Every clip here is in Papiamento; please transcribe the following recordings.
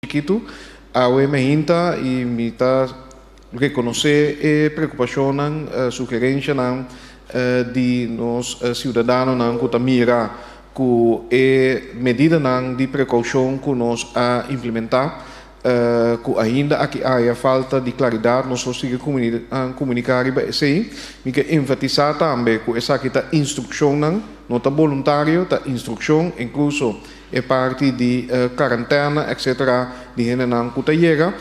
Chikitu, awe mainta i mi ta rekonosé e preokupashonnan, sugerenshanan di nos siudadanonan ku ta mira ku e medidanan di prekoushon ku nos a implementá ku ainda aki aya falta di klaridat, nos lo sigui komuniká riba esei. Mi ke enfatisá tambe ku esaki ta instrukshonnan, no ta boluntario, ta instrukshon, inkluso e parti di karantena etcetera di hendenan ku ta yega.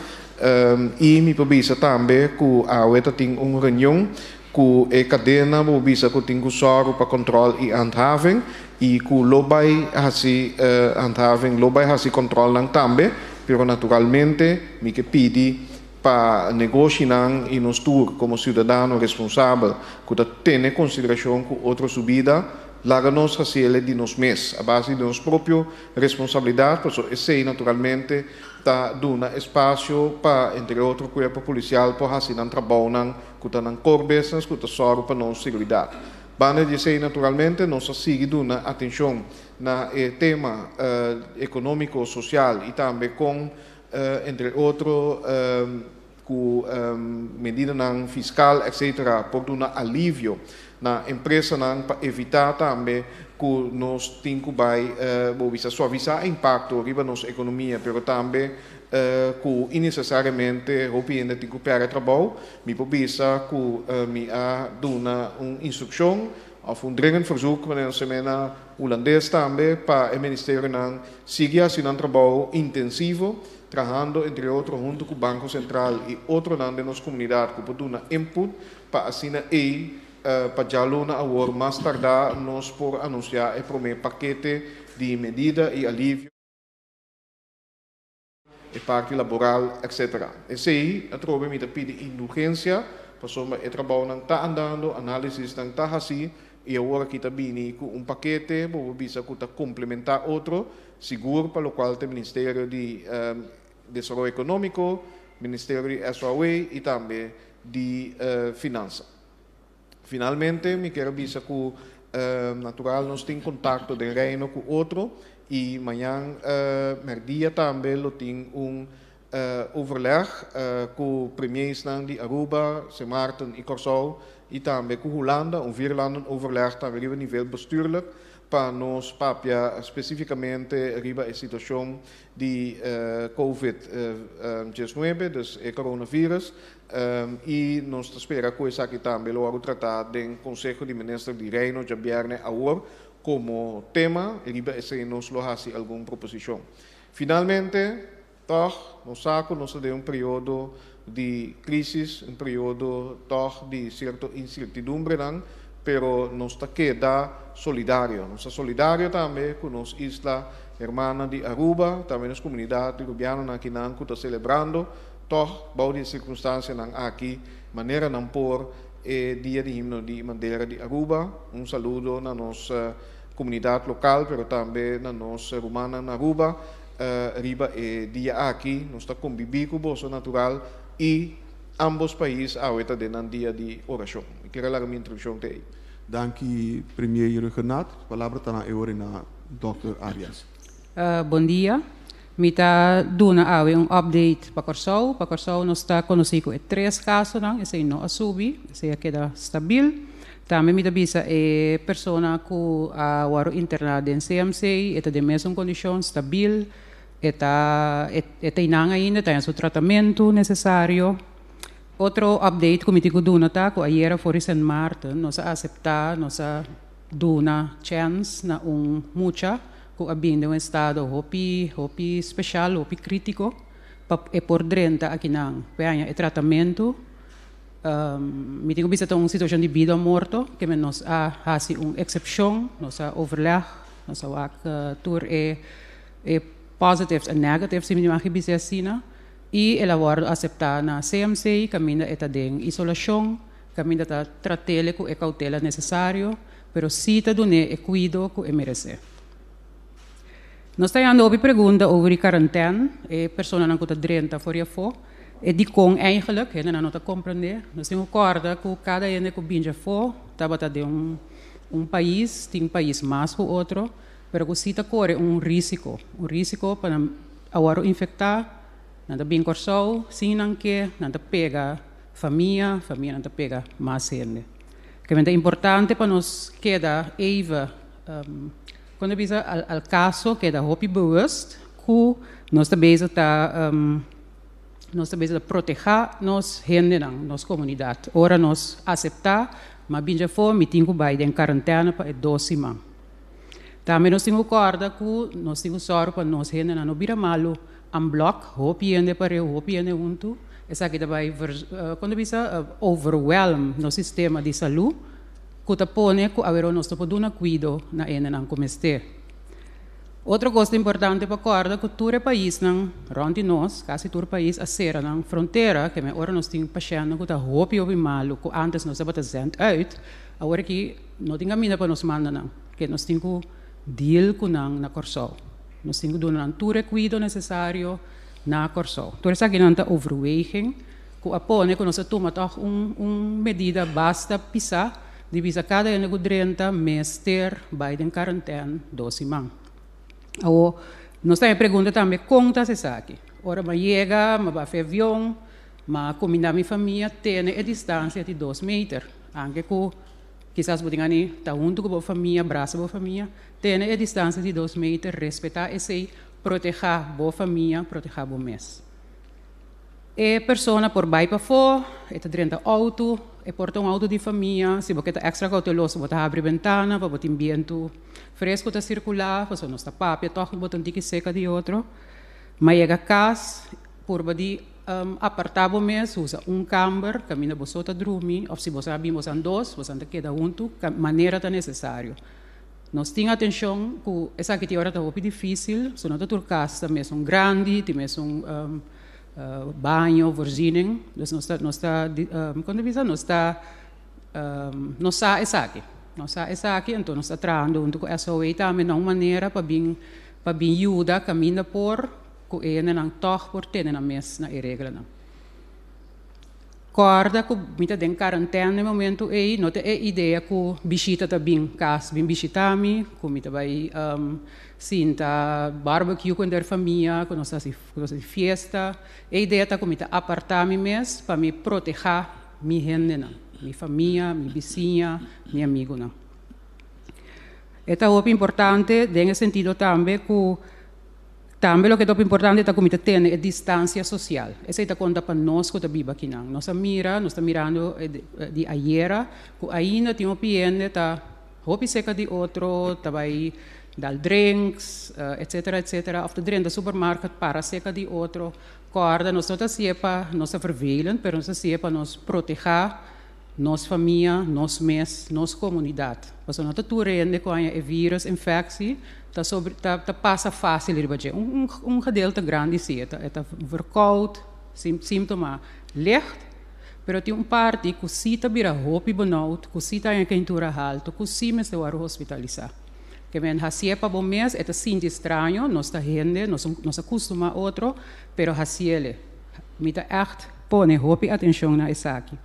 I mi por bisa tambe ku awe ta tin un reunion ku e kadena bo bisa ku tin ku sòru pa kòntròl i handhaving i ku lo bai hasi handhaving, lo bai hasi kòntròlnan tambe, pero naturalmente mi ke pidi pa negoshinan i nos tur komo siudadano responsabel ku ta tene konsiderashon ku otro su bida, laga nos hasiel di nos mes a base di nos propio responsabilidat, pasobra esei naturalmente ta duna espasio pa entre otro kuerpo polisial por hasi nan trabounan ku ta nan core business ku ta sòru pa nos seguridat. Banda di esei naturalmente nos a sigui duna atenshon na e tema ekonómiko, sosial i tambe kon entre otro ku medidanan fiskal etcetera por duna alivio na empresanan pa evitá tambe ku nos tin ku bai bo bisa suavisá e impakto riba nos ekonomia pero tambe ku innesesariamente hopi hende tin ku pèrdè trabou. Mi por bisa ku mi a duna un instrukshon òf un dringend verzoek manera nos ta na hulandes tambe pa e ministerionan sigui hasi nan trabou intensivo trahando entre otro huntu ku Banko Sentral i otronan den nos komunidat ku por duna input pa asina ei pa djaluna awor mas tardá nos por anunsiá e promé pakete di medida i alivio. E parti laboral etc. Esei atrobe mi ta pidi indulgensia pasobra e trabounan ta andando, análisisnan ta hasí i awor aki ta bini ku un pakete bo por bisa ku ta komplementá otro, sigur pa lokual ta e Ministerio di Desaroyo Ekonómiko, Ministerio di SOAW i tambe di Finansa. Finalmente mi kier a bisa ku natural nos tin kontakto den Reino ku otro i mañan mèrdia tambe lo tin un overleg ku premiersnan di Aruba, Sint Maarten i Kòrsou i tambe ku Hulanda, un vierlandenoverleg tambe riba nivel bestuurlijk pa nos papia spesífikamente riba e situashon di covid 19, dus e coronavirus. I nos ta spera ku esaki tambe lo wòrdu tratá den Konseho di Minister di Reino djabièrnè awor komo tema i riba esei nos lo hasi algun proposishon. Finalmente, tòg nos sa ku nos ta den un periodo di krísis, un periodo tòg di sierto insertidumbrenan, pero nos ta keda solidario. Nos ta solidario tambe ku nos isla hermana di Aruba, tambe nos komunidat di rubianonan akinan ku ta selebrando Tòg, bou di e sirkunstansianan aki, manera nan por e Dia di Himno di Bandera di Aruba, un saludo na nos komunidat lokal pero tambe na nos rumannan na Aruba riba e dia aki. Nos ta kombibí ku boso natural i ambos pais awe ta den nan dia di orashon. Mi kier a laga mi introdukshon te ei. Danki Premier Rhuggenaath. Palabra ta na e ora na Dòkter Arias. Bon dia. Mi ta duna awe un update pa Kòrsou. Pa Kòrsou nos ta konosí ku e tres kasonan, esei no a subi, esei a keda stabil. Tambe mi ta bisa e persona ku a wòrdu interná den CMC, e ta den mesun kondishon, stabil, e ta e ta einan ainda, ta haña su tratamentu nesesario. Otro update ku mi tin ku duna ta ku ayera for di Sint Maarten nos a aseptá, nos a duna chèns na un mucha ku a bin den un estado hopi hopi speshal, hopi krítiko pa e por drenta akinan p'e haña e tratamentu. Mi tin ku bisa ta un situashon di bida o morto, ke men nos a hasi un eksepshon, nos a overleg, nos a wak tur e e positives en negatives si mi mag bisa asina, i el a wòrdu aseptá na CMC kaminda e ta den isolashon, kaminda ta trat'el ku e koutela nesesario. Pero sí ta dun'é e kuido ku e meresé. Nos ta yanda hopi pregunta over di karantèn, e personanan ku ta drenta for di afó, e dikon eigenlijk, hendenan no ta komprendé. Nos tin ku kòrda ku kada hende ku binti afó tabata den un un pais, tin pais mas ku otro, pero ku sí ta kore un rísiko, un rísiko pa nan a wòrdu infektá. Nan ta bin Kòrsou, sin nan ke, nan ta pega famia, famianan ta pega mas hende. Ke men ta importante pa nos keda even, kon ta bisa, al al kaso, keda hopi bewust ku nos ta bezig ta nos ta bezig ta protehá nos hendenan, nos komunidat. Ora nos aseptá, m'a bin djafó, mi tin ku bai den karantèna pa e dos siman. Tambe nos tin ku kòrda ku nos tin ku sòru pa nos hendenan no bira malu en blòk, hopi hende pareu, hopi hende huntu. Esaki ta bai kon ta bisa, overwhelm nos sistema di salú, ku ta pone ku aweró nos no por duna kuido na hendenan ku mester. Otro kos ta importante pa kòrda ku tur e paisnan rònt di nos, kasi tur pais a sera nan frontera, ke men ora nos tin pashèntnan ku ta hopi hopi malu ku ántes nos tabata zend uit, awor aki no tin kaminda pa nos manda nan, ke nos tin ku deal ku nan na Kòrsou. Nos tin ku duna nan tur e kuido nesesario na Kòrsou. Tur esakinan ta overweging ku a pone ku nos a tuma tòg un un medida basta pisá di bisa kada hende ku drenta mester bai den karantèn dos siman. Awor, nos ta e pregunta tambe kon ta hasi esaki? Ora mi a yega, mi a bai avion, mi a kumindá mi famia tene e distansia di dos meter, anke ku kisas bo tin gana ta huntu ku bo famia, brasa bo famia, tene e distansia di dos meter, respetá esei, protehá bo famia, protehá bo mes. E persona por bai pafó, e ta drenta outo, e por ta un outo di famia, si bo ke ta èkstra kouteloso bo ta habri bentana pa bo tin bientu fresku ta sirkulá, pasobra nos ta papia tòg bo ta un tiki seka di otro. Ma yega kas, purba di apartá bo mes, usa un kamber kaminda bo so ta drumi òf si bo sa bin bosan dos, bosan ta keda huntu manera ta nesesario. Nos tin atenshon ku esaki tin ora ta hopi difísil, so no ta tur kas ta mesun grandi, tin mesun baño, voorziening. Dus nos ta, nos ta, kon ta bisa, nos ta, nos sa esaki. Nos sa esaki, anto nos ta trahando huntu ku SOA tambe na un manera pa bin, pa bin yuda kaminda por ku e hendenan tòg por tene nan mes na e reglanan. Kòrda ku mi ta den karantèna e momentu ei, no ta e idea ku bishita ta bin kas bin bishitá mi, ku mi ta bai sinta barbecue ku henter famia, ku nos ta hasi ku nos ta hasi fiesta. E idea ta ku mi ta apartá mi mes pa mi protehá mi hendenan, mi famia, mi bisiña, mi amigunan. E ta hopi importante den e sentido tambe ku. Tambe loke ta hopi importante ta ku mi ta tene e distansia sosial. Esei ta konta pa nos ku ta biba akinan. Nos a mira, nos ta mirando di ayera ku ainda tin hopi hende ta hopi seka di otro, ta bai dal drinks, etsetera etsetera, òf ta drenta supermarket para seka di otro. Kòrda, nos no ta hasié pa nos ta vervelend, pero nos ta hasié pa nos protehá nos famia, nos mes, nos komunidat. Pasobra no ta tur hende ku haña e vírus, infeksi, ta sobre ta ta pasa fásil riba dje. Un un un gedeelte grandi sí, e ta e ta verkoud, síntoma licht, pero tin un parti ku sí ta bira hopi benoud, ku sí ta haña keintura haltu, ku sí mester wòrdu hospitalisá. Ke men hasié pa bo mes, e ta sinti straño, nos ta hende, nos nos a kustumá otro, pero hasiele. Mi ta ègt pone hopi atenshon na esaki.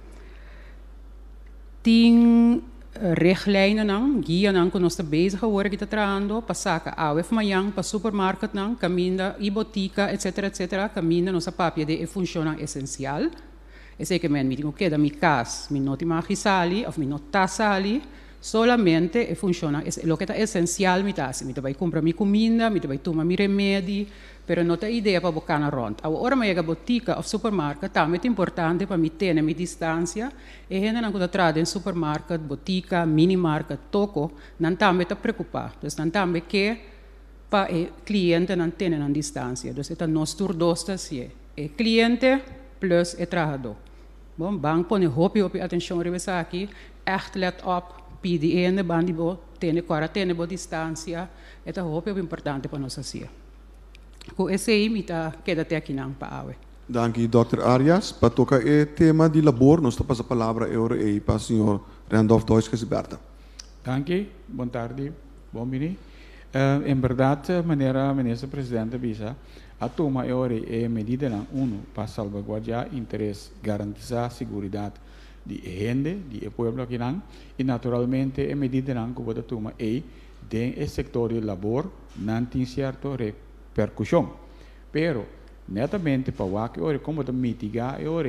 Tin richtlijnennan, guianan ku nos ta bezig awor aki ta trahando pa saka awe of mañan pa supermarketnan kaminda i botika etsetera etsetera kaminda nos a papia di e funshonnan esensial. Esei ke men mi tin ku keda mi kas, mi no tin mag sali of mi no ta sali. Solamente e funshonnan es loke ta esensial mi ta hasi. Mi ta bai kumpra mi kuminda, mi ta bai tuma mi remedi, pero no ta idea pa bo kana rònt. Awor ora mi yega botika òf supermarket tambe ta importante pa mi tene mi distansia. E hendenan ku ta traha den supermarket, botika, minimarket, toko, nan tambe ta preokupá. Dus nan tambe ke pa e klientenan tene nan distansia. Dus e ta nos tur dos ta hasié, e kliente plus e trahadó. Bon, ban pone hopi hopi atenshon riba esaki. Ègt lèt òp, pidi e hende ban di bo tene kòrda tene bo distansia. E ta hopi hopi importante pa nos hasié. Ku esei mi ta keda te akinan pa awe. Danki Dòkter Arias. Pa toka e tema di labor nos ta pasa palabra e ora ei pa señor Randolph Deutsch Gesiberta. Danki, bon tardi, bon bini. En bèrdat manera Minister Presidente a bisa, a tuma e ora ei e medidanan unu pa salbaguardiá interes, garantisá siguridat di e hende, di e pueblo akinan i naturalmente e medidanan ku bo ta tuma ei den e sektor di labor nan tin sierto reperkushon. Pero. Netamente pa wak e ora kon bo ta mitigá e ora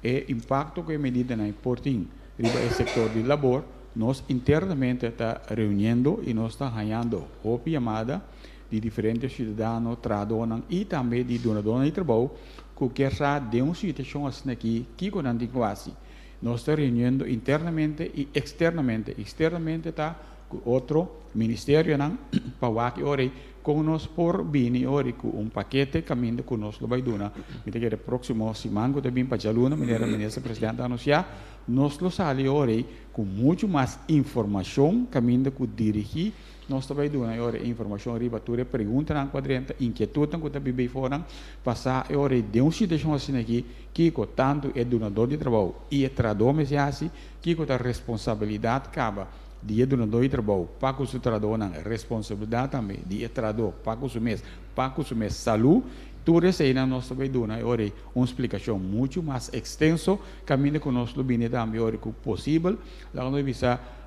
e impakto ku e medidanan por tin riba e sektor di labor. Nos internamente ta reuniendo i nos ta hañando hopi yamada di diferente siudadano, trahadónan i tambe di dunadónan di trabou ku kier sa den un situashon asina aki kiko nan tin ku hasi. Nos ta reuniendo internamente i eksternamente. Eksternamente ta ku otro ministerionan pa wak e ora ei kon nos por bini ora ku un pakete kaminda ku nos lo bai duna. Mi ta kere próksimo siman ku ta bin pa djaluna, manera Minister Presidente a anunsiá, nos lo sali ora ei ku muchu mas informashon kaminda ku dirigí Nos ta bai duna e ora e informashon riba tur e preguntanan ku a drenta, inkietutnan ku ta biba eiforan, pa sa e ora ei den un situashon asina aki, kiko tantu e dunadó di trabou i e trahadó mester hasi, kiko ta responsabilidat kaba di e dunadó di trabou pa ku su trahadónan, responsabilidat tambe di e trahadó pa ku su mes, pa ku su mes salú. Tur eseinan nos ta bai duna e ora ei un splikashon muchu mas ekstenso, kaminda ku nos lo bini tambe e ora ku posibel, Laga nos bisa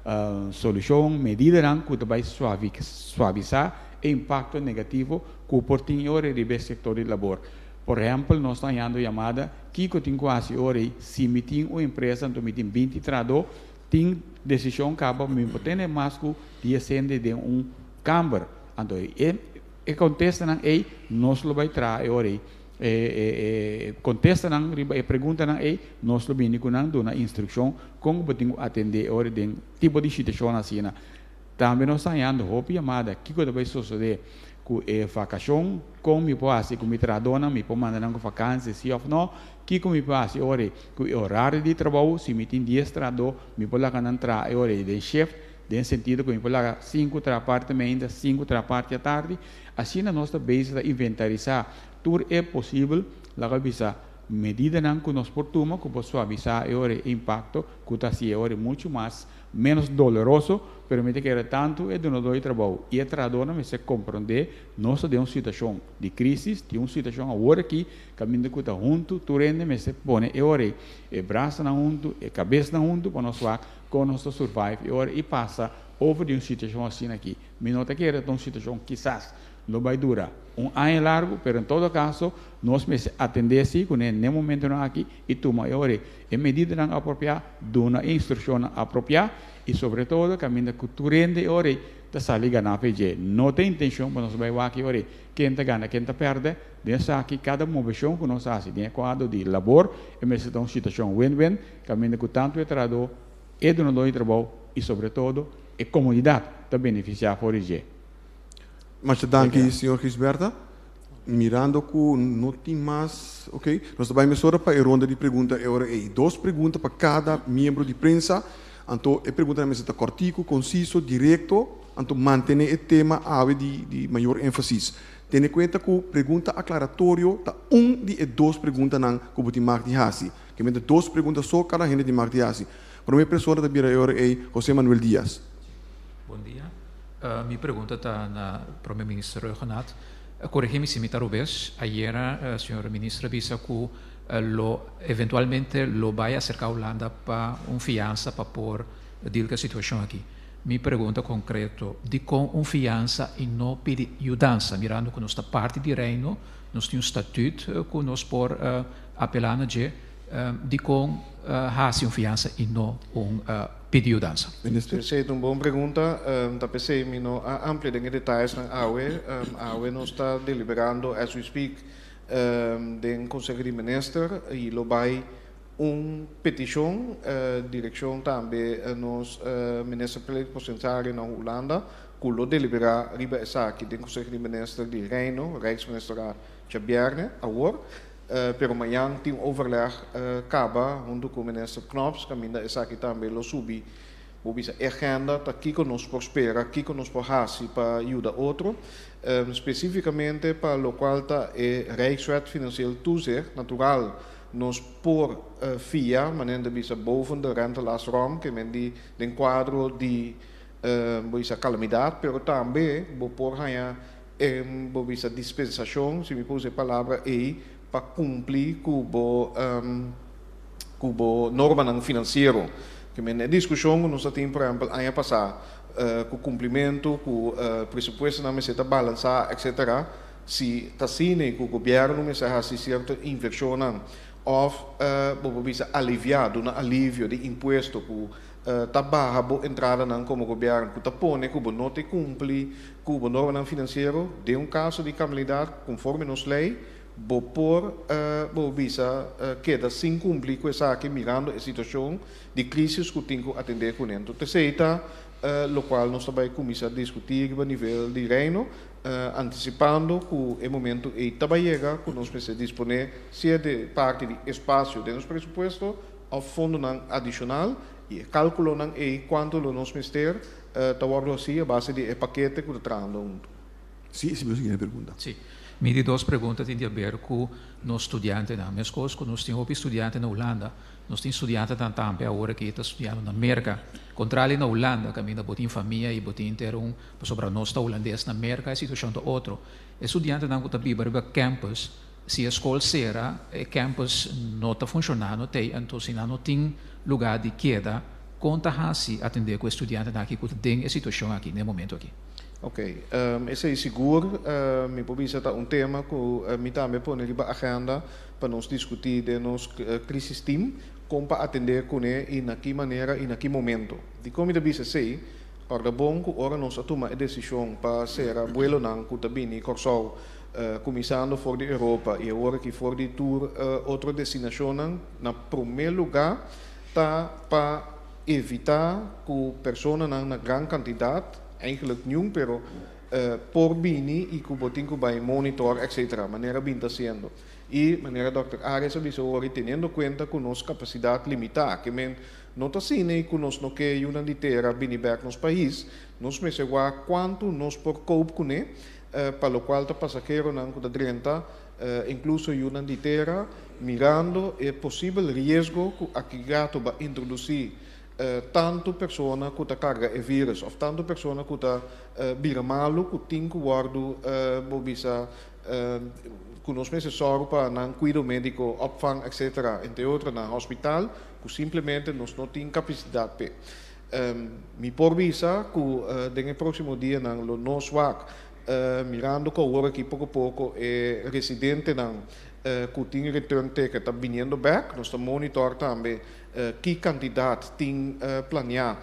solushon, medidanan ku ta bai suavisá e impakto negativo ku por tin e ora riba e sektor di labor. Por ehèmpel, nos ta hañando yamada, kiko tin ku hasi ora ei si mi tin un empresa anto mi tin 20 trahadó, tin desishon kaba mi por tene mas ku 10 hende den un kamber. Anto e kontestanan ei nos lo bai traha e ora ei. E kontestanan riba e preguntanan ei, nos lo bini ku nan duna instrukshon kon bo tin ku atendé e ora den tipo di situashon asina. Tambe nos ta hañando hopi yamada kiko ta bai sosodé ku e vakashon, kon mi por hasi ku mi trahadónan, mi por manda nan ku vakansi si òf no, kiko mi por hasi ora ei ku e orario di trabou, si mi tin dies trahadó mi por laga nan traha e ora ei den shift, den sentido ku mi por laga sinku traha parti mainta, sinku traha parti atardi. Asina nos ta bezig ta inventarisá tur e posibel, laga bisa, medidanan ku nos por tuma ku por suavisá e ora e impakto ku ta hasi e ora muchu mas ménos doloroso, pero mi ta kere tantu e dunadó di trabou i e trahadónan mester komprondé nos ta den un situashon di krísis, tin un situashon awor aki kaminda ku ta huntu tur hende mester pone e ora ei e brasanan huntu, e kabesnan huntu pa nos wak kon nos ta survive e ora i pasa over di un situashon asina aki. Mi no ta kere ta un situashon kisas lo bai dura un aña largu, pero en todo kaso nos mester atendé si kuné n'e momentunan aki i tuma e ora e medidanan apropiá, duna e instrukshonnan apropiá i sobre todo kaminda ku tur hende e ora ta sali ganá pa e dje. No ta intenshon pa nos bai wak e ora ken ta gana ken ta pèrdè. Den esaki kada moveshon ku nos hasi den e kuadro di labor e mester ta un situashon win-win kaminda ku tantu e trahadó, e dunadó di trabou i sobre todo E komunidat ta benefisiá for di dje. Masha danki señor Gisberta. Mirando ku no tin mas, ok, nos ta bai mesora pa e ronda di pregunta e ora ei. Dos pregunta pa kada miembro di prensa. Anto e preguntanan mester ta kòrtiku, konsiso, direkto, anto mantené e tema awe di di mayor énfasis. Tene kuenta ku pregunta aklaratorio ta un di e dos preguntanan ku bo tin mag di hasi. Ke mester dos pregunta so kada hende tin mag di hasi. Prome persona ta bira e ora ei José Manuel Diaz. Bon dia. Mi pregunta ta na Prome Minister Rhuggenaath. Coregi mi si mi ta robes, ayera señor Minister a bisa cu lo eventualmente lo bay acerca Hulanda pa un fiansa pa por deal cu e situacion aki. Mi pregunta concreto, dicon un fiansa y no pidi yudansa mirando cu nos ta parti di Reino, nos tin un statuut cu nos por apela na dje, Dikon hasi un fiansa i no un pidi yudansa? Minister. Esei ta un bon pregunta. Ta p'esei mi no a amplia den e detayesnan awe. Awe nos ta deliberando as we speak den Conseho di Minister i lo bai un petishon direkshon tambe nos Minister Plenipotensiario na Hulanda ku lo deliberá riba esaki den Conseho di Minister di Reino, Rijksministerraad, djabièrnè awor. Pero mañan tin un overleg caba hunto cu Minister Knops caminda esaki tambe lo subi bo bisa e agenda ta kico nos por spera, kico nos por haci pa yuda otro. Specificamente pa locual ta e Rijkswet Financieel Toezicht, natural nos por fia, manera ta bisa boven de rentelasrom, ke men di den cuadro di bo bisa calamidad, pero tambe bo por haña E bo bisa dispensashon, si mi por usa e palabra ei, pa kumpli ku bo ku bo normanan finansiero. Ke men e diskushon ku nos a tin por ehèmpel aña pasá ku kumplimentu ku presupuestonan mester ta balansá etsetera. Si ta asina ku gobièrnu mester hasi sierto invershonnan òf bo bisa aliviá, duna alivio di impuesto ku ta baha bo entradanan komo gobièrnu ku ta pone ku bo no ta kumpli ku bo normanan finansiero, den un kaso di kalamidat konforme nos lei bo por bo bisa keda sin kumpli ku esaki mirando e situashon di krisis ku tin ku atendé kuné. Enton esei ta lokual nos ta bai kuminsá diskutí riba nivel di Reino, antisipando ku e momento ei ta bai yega ku nos mester disponé sea di parti di espasio den nos presupuesto òf fondonan adishonal i e kálkulonan ei kuantu lo nos mester ta wòrdu hasí a base di e pakete ku ta trahando huntu. Sí, si mi siguiente pregunta. Sí. Mi di dos pregunta tin di haber ku nos studiantenan. Meskos ku nos tin hopi studiante na Hulanda, nos tin studiantenan tambe awor aki ta studiando na Merka. Kontrali na Hulanda kaminda bo tin famia i bo tin henter un pasobra nos ta hulandes, na Merka e situashon ta otro. E studiantenan ku ta biba riba campus, si e skol sera, e campus no ta funshoná, no t'ei, anto si nan no tin lugá di keda, kon ta hasi atendé ku e studiantenan aki ku ta den e situashon aki na e momento aki? Ok, esei sigur mi por bisa ta un tema ku mi tambe pone riba agenda pa nos diskutí den nos crisis team kon pa atendé kuné i na ki manera i na ki momento. Dikon mi ta bisa esei? Kòrda bon ku ora nos a tuma e desishon pa sera buelonan ku ta bini Kòrsou kuminsando for di Europa i awor aki for di tur otro destinashonnan, na promé lugá ta pa evitá ku personanan na gran kantidat, Eigenlijk niun, pero por bini y cu bo tin cu bay monitor etc. Manera bin ta haciendo. Y manera Dòkter Arias a bisa ori teniendo cuenta cu nos capacidad limita, ke men no ta asina y cu nos no ke yunan di tera bini bek nos pais, nos mester wak cuanto nos por cope cune, pa locual ta pasaheronan cu ta drenta, incluso yunan di tera, mirando e posibel riesgo cu aki gato ba introduci Tantu persona ku ta karga e vírus òf tantu persona ku ta bira malu ku tin ku wòrdu bo bisa ku nos mester sòru pa nan kuido médiko, opvang etcetera, entre otro na hospital ku simplemente nos no tin kapasidat p'e. Mi por bisa ku den e próksimo dianan lo nos wak mirando ku awor aki poko poko e residentenan ku tin return ticket ta biniendo bèk, nos ta monitor tambe Ki kantidat tin planeá?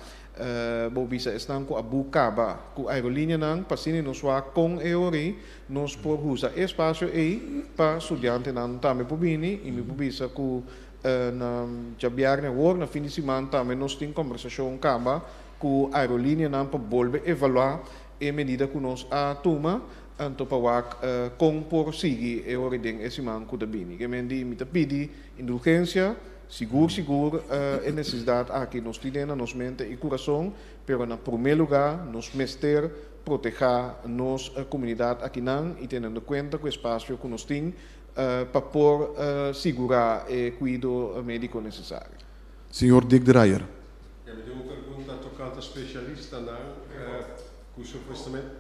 Bo bisa esnan ku a buk kaba ku aerolíneanan pa asina nos wak kon e ora ei nos por usa e espasio ei pa studiantenan tambe por bini i mi por bisa ku na djabièrnè awor na fin di siman tambe nos tin kombersashon kaba ku aerolíneanan pa bolbe evaluá e medida ku nos a tuma anto pa wak kon por sigui e ora ei den e siman ku ta bini. Ke men di mi ta pidi indulgensia. Sigur sigur e nesesidat aki nos tin na nos mente i kurason, pero na promé lugá nos mester protehá nos komunidat akinan i tenendo kuenta ku espasio ku nos tin pa por sigurá e kuido médiko nesesario. Señor Dick Drayer. Ja, mi tin un pregunta tokante spesialistanan ku supuestamente.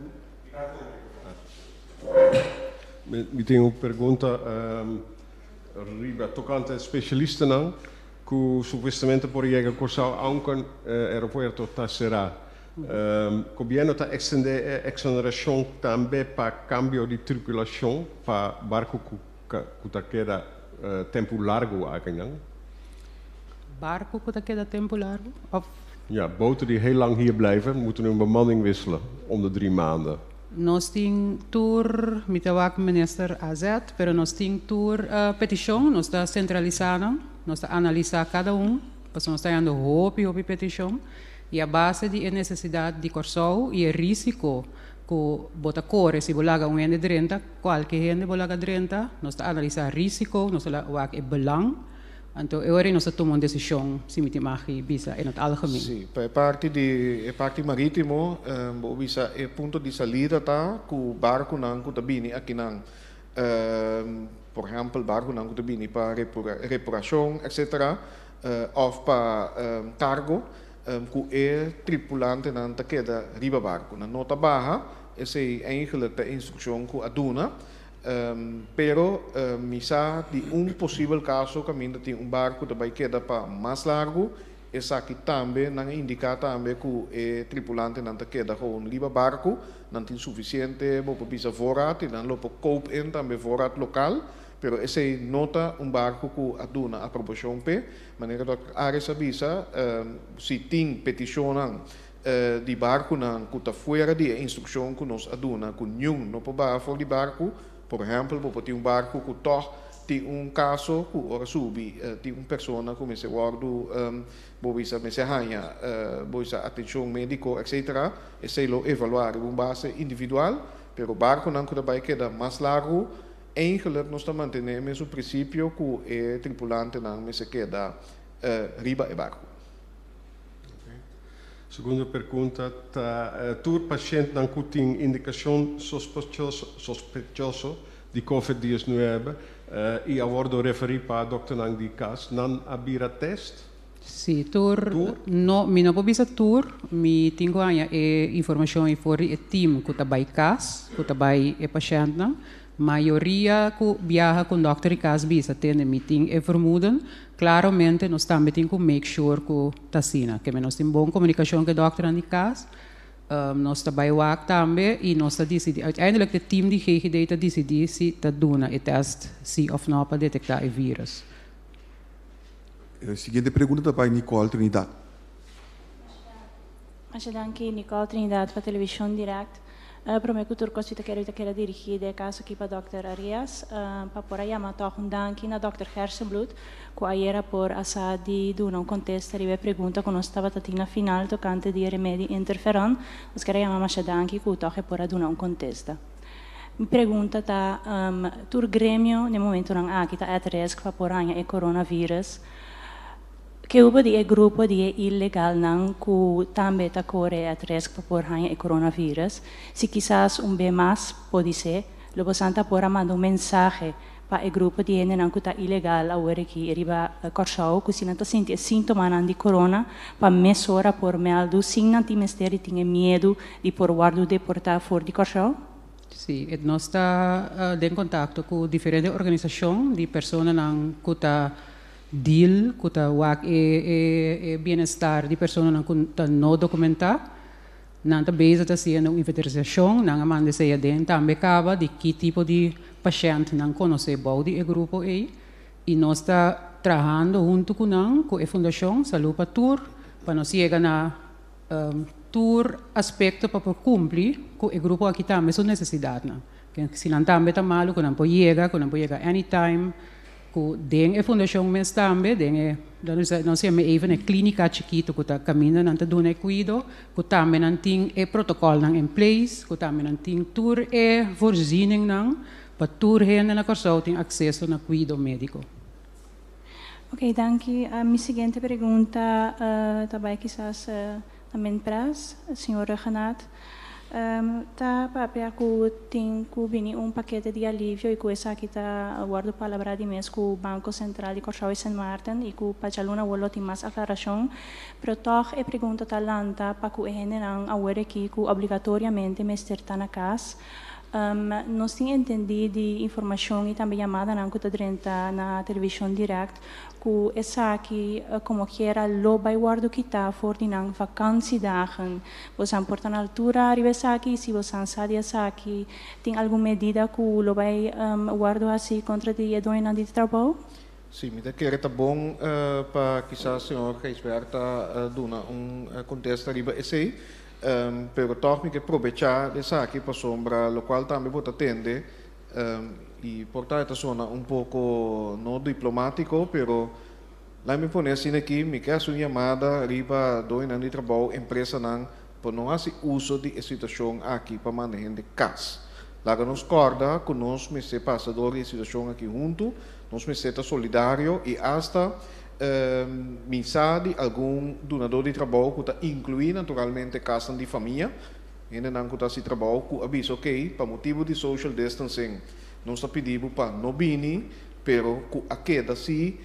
Mi tin un pregunta. Riba tokante spesialistanan ku supuestamente por yega Kòrsou aunke aeropuerto ta será. Gobièrnu ta ekstendé e eksonerashon tambe pa kambio di tripulashon pa barku ku ta keda tempu largu akinan? Barku ku ta keda tempu largu òf? Ja, boten die heel lang hier blijven moeten hun bemanning wisselen om de drie maanden. Nos tin tur, mi ta wak Minister AZ, pero nos tin tur peticion, nos ta centralisa nan, nos ta analisa cada un, pasobra nos ta hayando hopi, hopi peticion, y a base di e necesidad di Corsou y e risico cu bo ta core si bo laga un hende drenta, cualke hende bo laga drenta, nos ta analisa risico, nos ta wak e belang. Anto e ora ei nos ta tuma un desishon, si mi tin mag di bisa in het algemeen. Sí, pa e parti di e parti marítimo, bo bisa e punto di salida ta ku barkunan ku ta bini akinan, por ehèmpel barkunan ku ta bini pa repurashon etcetera, òf pa kargo, ku e tripulantenan ta keda riba barku. Nan no ta baha, esei eigenlijk ta e instrukshon ku a duna. Pero mi sa di un posibel kaso kaminda tin un barku ta bai keda pa mas largu. Esaki tambe nan a indiká tambe ku e tripulantenan ta keda gewoon riba barku, nan tin sufisiente bo por bisa voorraad i nan lo por koop in tambe voorraad lokal, pero esei no ta un barku ku a duna aprobashon p'e. Manera dòkter Aris a bisa, si tin petishonnan di barkunan ku ta fuera di e instrukshon ku nos a duna ku niun no por baha for di barku, Por ehèmpel, bo por tin un barku ku tòg tin un kaso ku ora subi tin un persona ku mester wòrdu, bo bisa mester haña bo bisa atenshon médiko etcetera, esei lo evaluá riba un base individual, pero barkunan ku ta bai keda mas largu, eigenlik nos ta mantené e mesun prinsipio ku e tripulantenan mester keda riba e barku. Segundo pregunta ta tur pashentnan ku tin indikashon sospechoso di Covid 19 i a wordo referí pa dokternan di kas, nan a bira test? Sí, tur. No, mi no por bisa tur. Mi tin ku haña e informashon ei for di e tim ku ta bai kas, ku ta bai e pashentnan. Mayoria ku biaha ku un dòkter di kas bisa tende mi tin e vermoeden. Klaramente nos tambe tin ku make sure ku ta asina. Keme nos tin bon komunikashon ku e dòkternan di kas. Nos ta bai wak tambe i nos ta disidí, uiteindelijk e team di GGD ta disidí si ta duna e tèst si òf nò pa detektá e vírus. E siguiente pregunta ta bai Nicole Trinidad. Masha danki Nicole Trinidad pa Televishon Direct. Prome ku tur kos mi ta kere mi ta kere dirigí de e kaso aki pa dòkter Arias pa por a yama tòg un danki na dòkter Gerstenbluth ku ayera por a sa di duna un kontesta riba e pregunta ku nos tabata tin na final tokante di e remedi interferon. Nos kere yama masha danki ku tòg e por a duna un kontesta. Mi pregunta ta tur gremio na e momentunan aki ta at risk pa por haña e coronavirus? Ke hubo di e grupo di e ilegalnan ku tambe ta kore at risk pa por haña e coronavirus? Si kisas un be mas, podisé, lo bosan ta por a manda un mensahe pa e grupo di hendenan ku ta ilegal awor aki riba Kòrsou ku si nan ta sinti e síntomanan di corona pa mesora por mèldu sin nan tin mester di tin e miedu di por wòrdu deportá for di Kòrsou? Sí, nos ta den kontakto ku diferente organisashon di personanan ku ta deal ku ta wak e e bienestar di personanan ku ta no dokumentá. Nan ta bezig ta hasiendo un inventarisashon, nan a manda esei aden tambe kaba di ki tipo di pashènt nan konosé bou di e grupo ei i nos ta trahando huntu ku nan ku e fundashon Salú pa Tur pa nos yega na tur aspekto pa por kumpli ku e grupo aki tambe su nesesidatnan. Si nan tambe ta malu ku nan por yega, ku nan por yega anytime. Ku den e fundashon mes tambe, den e, nos yama even e klínika chikitu ku ta kaminda nan ta duna e kuido, ku tambe nan tin e protokòlnan in place, ku tambe nan tin tur e voorzieningnan pa tur hende na Kòrsou tin akseso na kuido médiko. Oké, danki. Mi siguiente pregunta ta bai kisas na Minpres, señor Rhuggenaath. Ta papia ku tin ku bini un pakete di alivio i ku esaki ta wòrdu palabrá di mes ku Banko Sentral di Kòrsou i Sint Maarten i ku pa djaluna awor lo tin mas aklarashon. Pero tòg e pregunta ta lanta pa ku e hendenan awor aki ku obligatoriamente mester ta na kas. Nos tin entendí di informashon i tambe yamadanan ku ta drenta na televishon dirèkt ku esaki komokiera lo bai wòrdu kitá for di nan vakantiedagen. Bosan por ta na altura riba esaki? Si bosan sa di esaki, tin algun medida ku lo bai wòrdu hasi kontra di e doñonan di trabou? Si, mi ta kere ta bon pa kisas señor Gijsbert ta duna un kontesta riba esei. Pero tòg mi ke probechá di esaki pasobra lokual tambe bo ta tende i por ta e ta sona un poko no diplomátiko pero laat mi pone asina aki, mi ke hasi un yamada riba doñonan di trabou, empresanan pa no hasi uso di e situashon aki pa manda hende kas. Laga nos kòrda ku nos mester pasa dor di e situashon aki huntu, nos mester ta solidario i asta Mi sa di algun dunadó di trabou ku ta inkluí naturalmente kasnan di famia, hendenan ku ta hasi trabou ku a bisa okey, pa motibu di social distancing nos ta pidi bo pa no bini, pero ku a keda si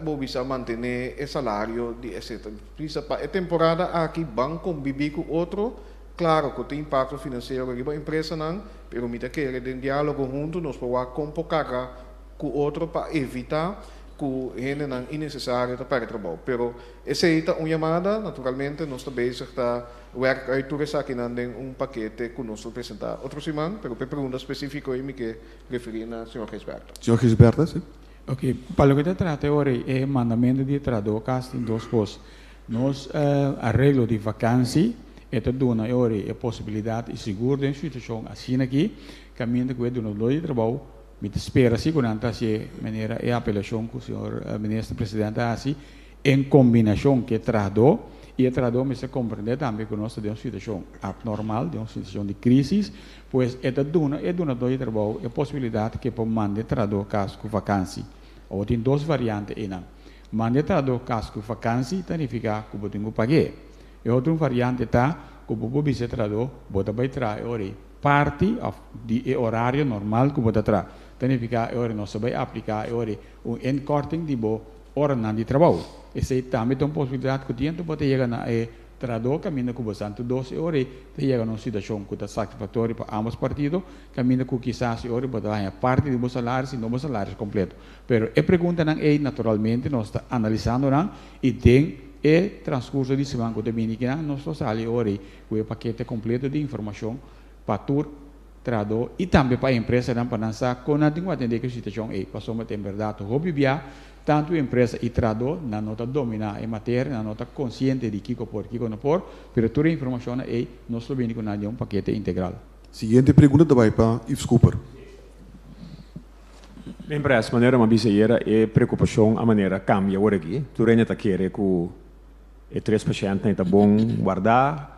bo bisa mantené e salario di etcetera. Bisa pa e temporada aki ban kombibí ku otro, klaro ku tin impakto finansiero riba empresanan, pero mi ta kere den diálogo huntu nos por wak kon por karga ku otro pa evitá. ku hendenan innesesario ta pèrdè trabou. Pero esei ta un yamada, naturalmente nos ta bezig ta werk uit tur esakinan den un pakete ku nos lo presentá otro siman, pero pa e pregunta spesífiko ei mi ke referí na señor Gijsbertha. Señor Gijsbertha, si. Ok, pa loke ta trata e ora ei, e mandamentu di e trahadó kas tin dos kos. Nos areglo di vakansi e ta duna e ora ei e posibilidat i sigur den situashon asina aki kaminda ku e dunadó di trabou Mi ta spera si ku nan ta hasié manera e apelashon ku señor Minister President a hasi en kombinashon ku e trahadó i e trahadó mester komprendé tambe ku nos ta den un situashon apnormal, den un situashon di krisis, pues e ta duna e dunadó di trabou e posibilidat ku e por manda e trahadó kas ku vakansi. Awor tin dos variante einan. Manda e trahadó kas ku vakansi ta nifiká ku bo tin ku pag'é. E otro un variante ta ku bo por bisa e trahadó bo ta bai traha e ora ei. Parti of di e orario normal ku bo ta traha. Ta nifiká e ora nos ta bai apliká e ora un inkorting di bo oranan di trabou. Esei tambe ta un posibilidat ku tientu bo ta yega na e trahadó kaminda ku bo sa. Anto dos e ora ei ta yega na un situashon ku ta satisfaktorio pa ambos partido, kaminda ku kisas e ora bo ta haña parti di bo salario si no bo salario kompleto. Pero e preguntanan ei naturalmente nos ta analisando nan i den e transkurso di siman ku ta bini kinan nos lo sali e ora ei ku e pakete kompleto di informashon pa tur trahadó i tambe pa e empresanan pa nan sa kon nan tin ku atendé ku e situashon ei. Pasobra ta en bèrdat hopi bia tantu e empresa i trahadó nan no ta dominá e materia, nan no ta konsiente di kiko por i kiko no por, pero tur e informashonnan ei nos lo bini ku nan den un pakete integral. Siguiente pregunta ta bai pa Yves Cooper. L'empres, manera mi a bisa ayera, e preokupashon a manera kambia awor aki. Tur hende ta kere ku E tres pashèntnan ta bon wardá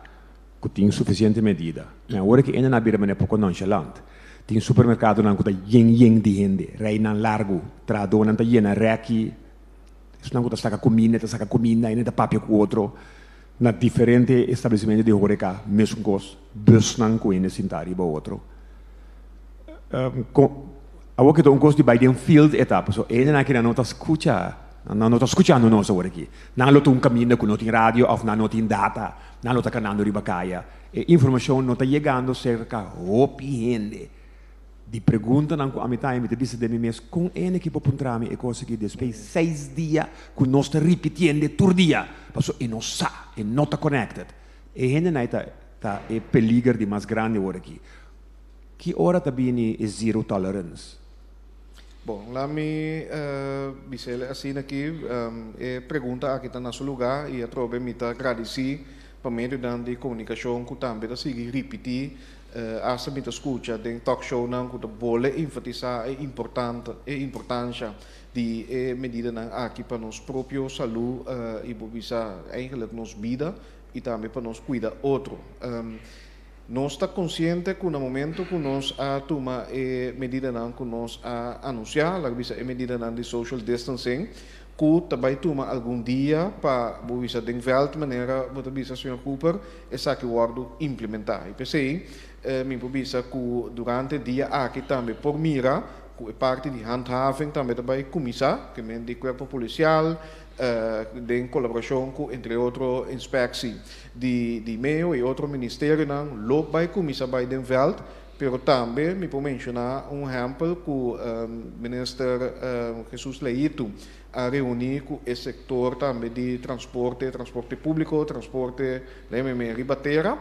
ku tin sufisiente medida. Men awor ki hende a bira manera poko nonshalant. Tin supermerkadonan ku ta yen yen di hende, reinan largu, trahadónan ta yena rèki, esnan ku ta saka kuminda ta saka kuminda, hende ta papia ku otro na diferente establesimentu di horeka, mesun kos, bùsnan ku hende sintá riba otro. Awor ki ta un kos di bai den field e ta, pasobra e hendenan aki nan no ta skucha. Nan no ta skuchando nos awor aki. Nan lo ta un kaminda ku no tin radio òf nan no tin data. Nan lo ta kanando riba kaya. E informashon no ta yegando serka hopi hende. Di preguntanan ku ami ta haña mi ta bisa den mi mes, kon hende aki por puntra mi e kos aki despues seis dia ku nos ta ripitiende tur dia? Pasobra e no sa, e no ta connected. E hendenan ei ta ta e peliger di mas grandi awor aki. Ki ora ta bini e zero tolerance? Bon, la mi bis'el asina aki, e pregunta aki ta na su lugá i atrobe mi ta gradisí pa medionan di komunikashon ku tambe ta sigui ripití, asta mi ta skucha den talkshownan ku ta bole enfatisá e important e importansha di e medidanan aki pa nos propio salú i bo bisa eigenlijk nos bida i tambe pa nos kuida otro. Nos ta konsiente ku na momento ku nos a tuma e medidanan ku nos a anunsiá, laga bisa e medidanan di social distancing, ku ta bai tuma algun dia pa bo bisa den vèlt manera bo ta bisa señor Cooper, esaki wòrdu implementá. I p'esei mi por bisa ku durante dia aki tambe por mira ku e parti di handhaving tambe ta bai kuminsá, ke men di kuerpo polisial, den kolaborashon ku entre otro inspeksi di di meo i otro ministerionan lo bai kuminsá bai den vèlt, pero tambe mi por menshoná un ehèmpel ku Minister Jesus Leito a reuní ku e sektor tambe di transporte, transporte públiko, transporte riba tera,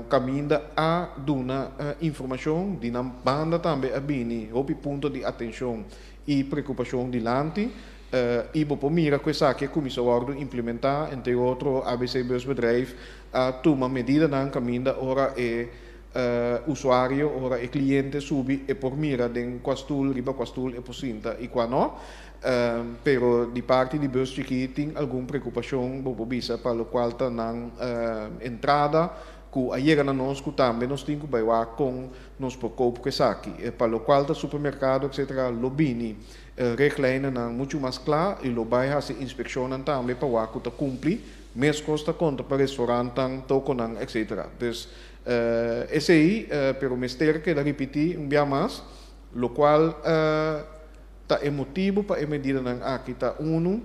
kaminda a duna informashon di nan banda tambe a bini hopi punto di atenshon i preokupashon dilanti. I bo por mira ku esaki a kuminsá wòrdu implementá, entre otro ABC Busbedrijf a tuma medidanan kaminda ora e usuario, ora e kliente subi e por mira den kua stul, riba kua stul e por sinta i kua no. Pero di parti di bus chikí tin algun preokupashon, bo por bisa, pa lokual ta nan entrada ku a yega na nos ku tambe nos tin ku bai wak kon nos por koop ku esaki. Pa lokual ta supermerkado etcetera lo bini Richtlijnennan muchu mas kla i lo bai hasi inspekshonnan tambe pa wak ku ta kumpli, meskos ta konta pa restorantnan, tokonan etc. Dus esei pero mester keda ripití un bia mas, lokual ta e motibu pa e medidanan aki ta unu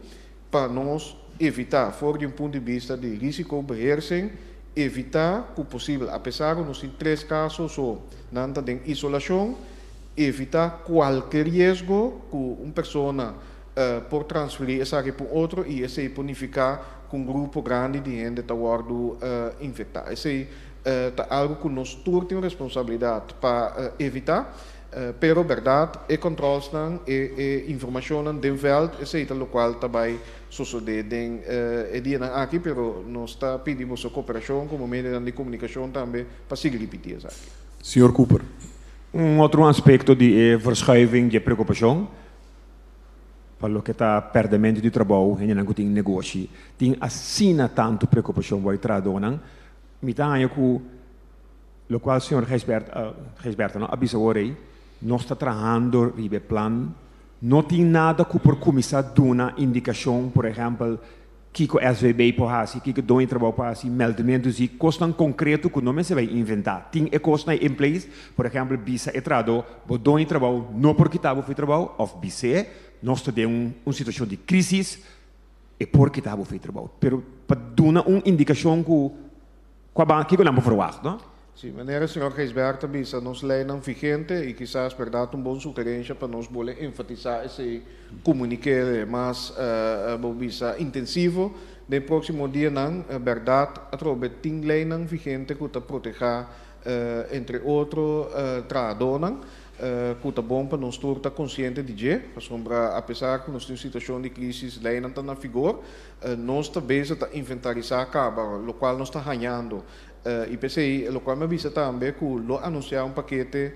pa nos evitá for di un punto di bista di risikobeheersing, evitá ku posibel apesar ku nos tin tres kaso so nan ta den isolashon, evitá kualke riesgo ku un persona Por transferí esaki pa un otro i esei por nifiká ku un grupo grandi di hende ta wòrdu infektá. Esei ta algu ku nos tur tin un responsabilidat pa evitá. Pero bèrdat e kòntròlsnan, e informashonnan den vèlt, esei ta lokual ta bai sosodé den e dianan aki, pero nos ta pidi boso koperashon komo medionan di komunikashon tambe pa sigui ripití esaki. Señor Cooper. Un otro aspekto di e verschuiving di e preokupashon pa loke ta pèrdèmentu di trabou, hendenan ku tin negoshi tin asina tantu preokupashon bo e trahadónan. Mi ta haña ku lokual señor Gijsbert, Gijsbertha no, a bisa awor ei, nos ta trahando riba e plan, no tin nada ku por kuminsá duna indikashon, por ehèmpel, Kiko SVB por hasi, kiko doño trabou por hasi, meldamentu si kosnan konkreto ku no mester bai inventá. Tin e kosnan ei in place, por ehèmpel bisa e trahadó bo doño trabou no por kita bo for trabou òf bis'é nos ta den un situashon di krísis e por kita bo for trabou. Pero pa duna un indikashon ku kua ban kiko nan por ferwagt no. Si, manera señor Gijsbert a bisa, nos leynan vigente y kisas berdad un bon sugerencia pa nos bole enfatisa esey comunique mas bo bisa intensivo den proximo dianan. Berdad atrobe tin leynan vigente cu ta proteha entre otro trahadornan cu ta bon pa nos tur ta consciente di dje, pasobra apesar cu nos tin un situacion di crisis leynan ta na vigor. Nos ta bezig ta inventarisa caba locual nos ta hañando. I p'esei lokual mi a bisa tambe ku lo anunsiá un pakete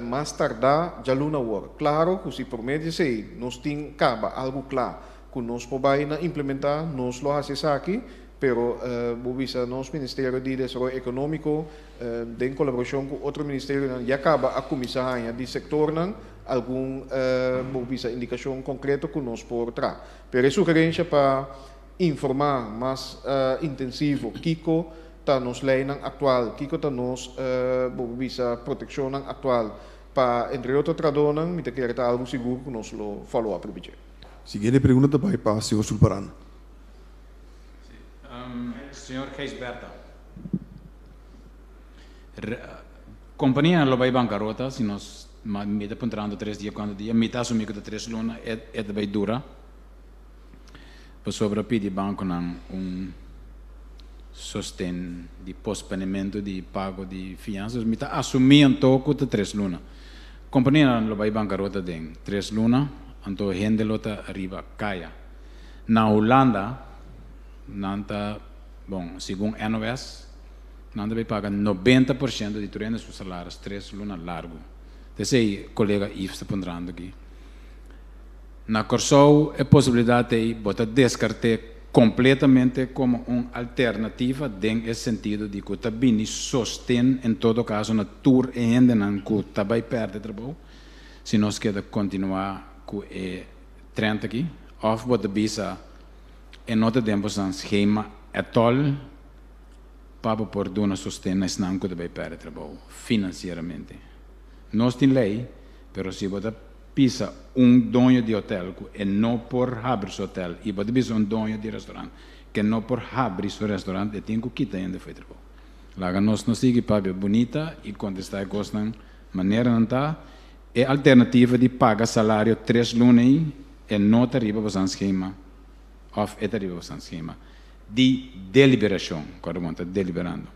mas tardá djaluna awor. Klaro ku si promé di esei nos tin kaba algu kla ku nos por bai na implementá, nos lo hasi esaki, pero bo bisa nos Ministerio di Desaroyo Ekonómiko den kolaborashon ku otro ministerionan ya kaba a kuminsá haña di sektornan algun bo bisa indikashon konkreto ku nos por traha. Pero e sugerensha pa informá mas intensivo kiko ta nos leinan aktual, kiko ta nos, bo por bisa, protekshonnan aktual pa entre otro trahadónan, mi ta kere ta algu sigur ku nos lo follow up riba dje. Siguiente pregunta ta bai pa señor Sulparán. Señor Gijsbertha, kompanianan lo bai bankarota si nos, mi ta puntrando tres dia kuantu dia, mi ta asumí ku ta tres luna e ta bai dura. Pasobra pidi bankonan un sosten di posponementu di pago di fiansa. Mi ta asumí anto ku ta tres luna. Kompanianan lo bai bankarota den tres luna, anto hende lo ta riba kaya. Na Hulanda nan ta, bon, segun NOS, nan ta bai paga 90% di tur hende su salaris tres luna largu. Ta esei kolega Yves ta puntrando aki. Na Kòrsou e posibilidat ei bo ta deskart'é kompletamente komo un alternativa den e sentido di ku ta bini sosten en todo kaso na tur e hendenan ku ta bai pèrdè trabou si nos keda kontinuá ku e trend aki òf bo ta bisa e no ta den bosan skema ètòl pa bo por duna sosten na esnan ku ta bai pèrdè trabou finansieramente. Nos tin lei pero si bo ta Bisa un doño di hotel ku e no por habri su hotel i bo ta bisa un doño di restaurant ku e no por habri su restaurant e tin ku kita hende fo'i trabou. Laga nos no sigui papia bunita i kontestá e kosnan manera nan ta. E alternativa di paga salario tres luna ei e no ta riba bosan skema òf e ta riba bosan skema di deliberashon, kòrda bon ta deliberando.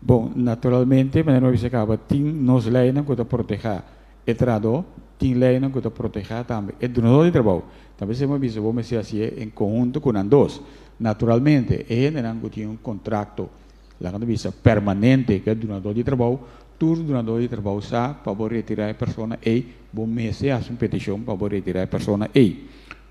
Bon, naturalmente, manera mi a bisa caba, tin nos leynan cu ta proteha e trahador, tin leynan cu ta proteha tambe e dunador di trabou. Ta pesey mi a bisa bo mester hacié en conhunto cu nan dos. Naturalmente, e hendenan cu tin un contracto, laga nos bisa, permanente cu e dunador di trabou, tur dunador di trabou sa pa bo retira e persona ey, bo mester haci un peticion pa bo retira e persona ey.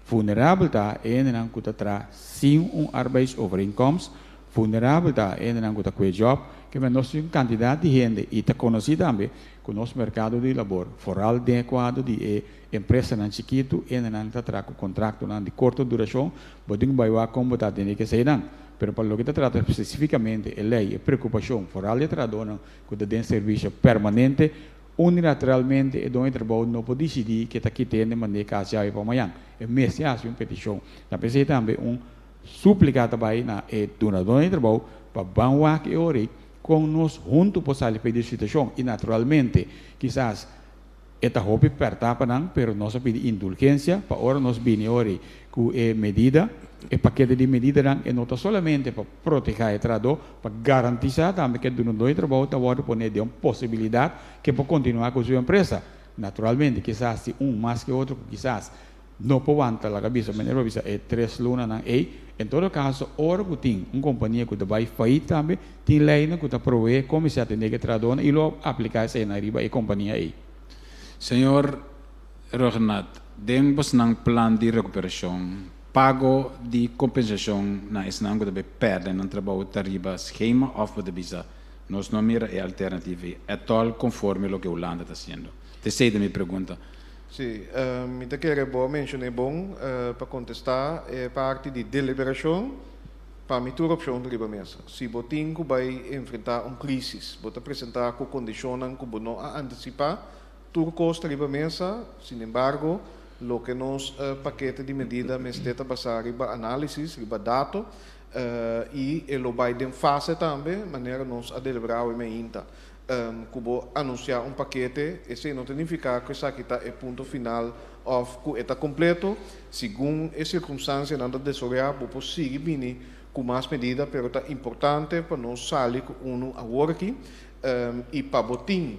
Vulnerabel ta e hendenan cu ta traha sin un arbeidsovereenkomst, Vulnerabel ta e hendenan ku ta kue djòp, ke men nos tin un kantidat di hende i ta konosí tambe ku nos merkado di labor, foral den e kuadro di e empresanan chikitu, hendenan ta traha ku kontraktonan di korto durashon, bo tin ku bai wak kon bo ta atendé ku eseinan. Pero pa loke ta trata spesifikamente e lei, e preokupashon, foral di e trahadónan ku ta den servisio permanente, unilateralmente e doño di trabou no por disidí ke ta kita hende mand'é kas djawe pa mañan. E mester hasi un petishon. Ta p'esei tambe un. Súplika ta bai na e dunadónan di trabou pa ban wak e ora ei kon nos huntu por sali for di e situashon. I naturalmente, kisas E ta hopi pèrtá pa nan, pero nos a pidi indulgensia pa ora nos bini ori ku e medida, e pakete di medidanan, e no ta solamente pa protehá e trahadó, pa garantisá tambe ku e dunadó di trabou ta wòrdu poné den un posibilidat ku e por kontinuá ku su empresa. Naturalmente, kisas tin un mas ke otro ku kisas no por wanta, laga bisa, manera bo a bisa e tres lunanan ei. En todo kaso, ora ku tin un kompania ku ta bai fait tambe, tin leinan ku ta proveé kon mester atendé ku e trahadónan i lo apliká eseinan riba e kompania ei. Señor Rhuggenaath, den bosnan plan di rekuperashon, pago di kompensashon na esnan ku ta bai pèrdè nan trabou ta riba skema òf bo ta bisa nos no mira e alternativa ei ètòl konforme loke Hulanda ta hasiendo? T'esei ta mi pregunta. Sí, mi ta kere bo a menshoné bon pa kontestá e parti di deliberashon. Pa mi tur opshon ta riba mesa. Si bo tin ku bai enfrentá un krísis, bo ta presentá ku kondishonnan ku bo no a antisipá, tur kos ta riba mesa. Sinembargo, loke nos pakete di medida mester ta basá riba análisis, riba dato, i e lo bai den fase tambe, manera nos a deliberá awe meinta. Ku bo anunsiá un pakete, esei no ta nifiká ku esaki ta e punto final òf ku e ta kompleto. Segun e sirkunstansianan ta desaroyá, bo por sigui bini ku mas medida, pero ta importante pa nos sali ku unu awor aki i pa bo tin,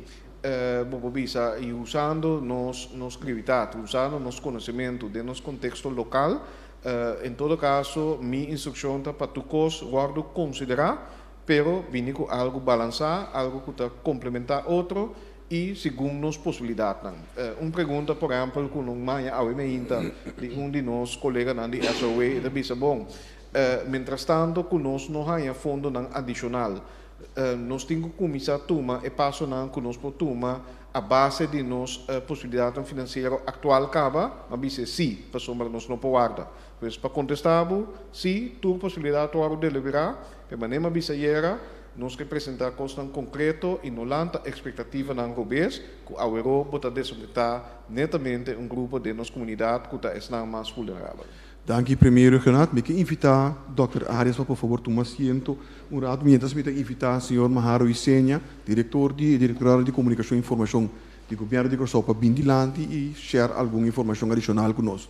bo por bisa, i usando nos nos krivitat, usando nos konosementu den nos konteksto lokal. En todo kaso, mi instrukshon ta pa tur kos wòrdu konsiderá. Pero bini ku algu balansá, algu ku ta komplementá otro i segun nos posibilidatnan. Un pregunta, por ehèmpel, ku nos maña awe meinta di un di nos koleganan di SOW, e ta bisa, Bon, mientrastanto ku nos no haña fondonan adishonal, nos tin ku kuminsá tuma e pasonan ku nos por tuma a base di nos posibilidatnan finansiero aktual kaba? M'a bis'é sí, pasobra nos no por warda. Pues pa kontestá bo, sí, tur posibilidat ta wòrdu deliberá. E manera mi a bisa ayera, nos ke presentá kosnan konkreto i no lanta ekspektativanan robes ku aweró bo ta desapuntá netamente un grupo den nos komunidat ku ta esnan mas vulnerabel. Danki Premier Rhuggenaath. Mi ke invitá Dòkter Arias pa por fabor tuma asiento un rato mientras mi ta invitá señor Maharo Isenia, Direktor di e Direktorado di Komunikashon i Informashon di Gobièrnu di Kòrsou pa bin dilanti i share algun informashon adishonal ku nos.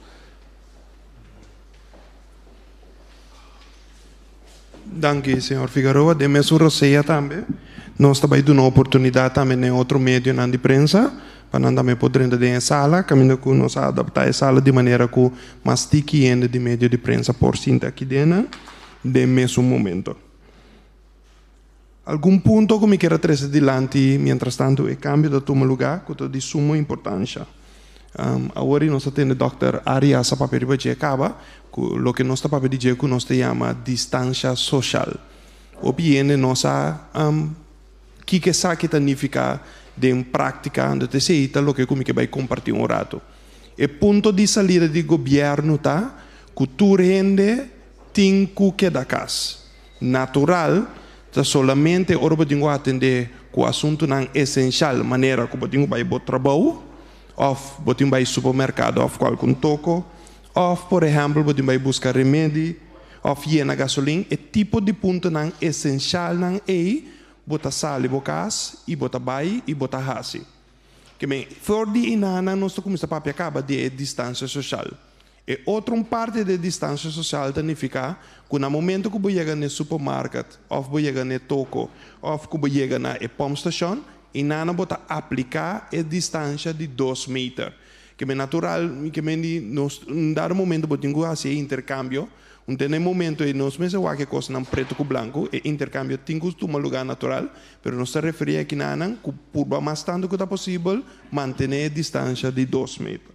Danki, señor Figaroa. Den mesun rosea tambe nos ta bai duna oportunidad tambe na e otro medionan di prensa pa nan tambe por drenta den e sala, caminda cu nos a adapta e sala di manera cu mas tiki hende di medio di prensa por sinta aki den den mesun momento. Algun punto ku mi kier a trese dilanti mientrastantu e kambio ta tuma lugá ku ta di sumo importansha. Awor i nos ta tende dòkter Arias a papia riba dje kaba ku loke nos ta papia di dje ku nos ta yama distansha soshal. Hopi hende no sa kiko esaki ta nifiká den práktika, anto esei ta loke ku mi ke bai kompartí un ratu. E punto di salida di gobièrnu ta ku tur hende tin ku keda kas. Natural, ta solamente ora bo tin ku atendé ku asuntunan esenshal, manera ku bo tin ku bai bo trabou, òf bo tin bai supermerkado òf kualkun toko, òf por ehèmpel bo tin bai buska remedi òf yena gasolin, e tipo di puntonan esenshalnan ei bo ta sali bo kas i bo ta bai i bo ta hasi. Ke men, for di inana nos ta kuminsá papia kaba di e distansia soshal. E otro un parti di e distancia social ta nifica cu na momento cu bo yega n'e supermarket of bo yega n'e toko of cu bo yega na e pompstation y nana bo ta aplica e distancia di dos meter. Ke men natural mi ke men di nos un dado momento bo tin cu haci e intercambio un te na e momento ey nos mester wak e cosnan preto cu blanco e intercambio tin cu tuma lugar natural pero nos ta referi aki nanan cu purba mas tanto cu ta posibel mantene e distancia di dos meter.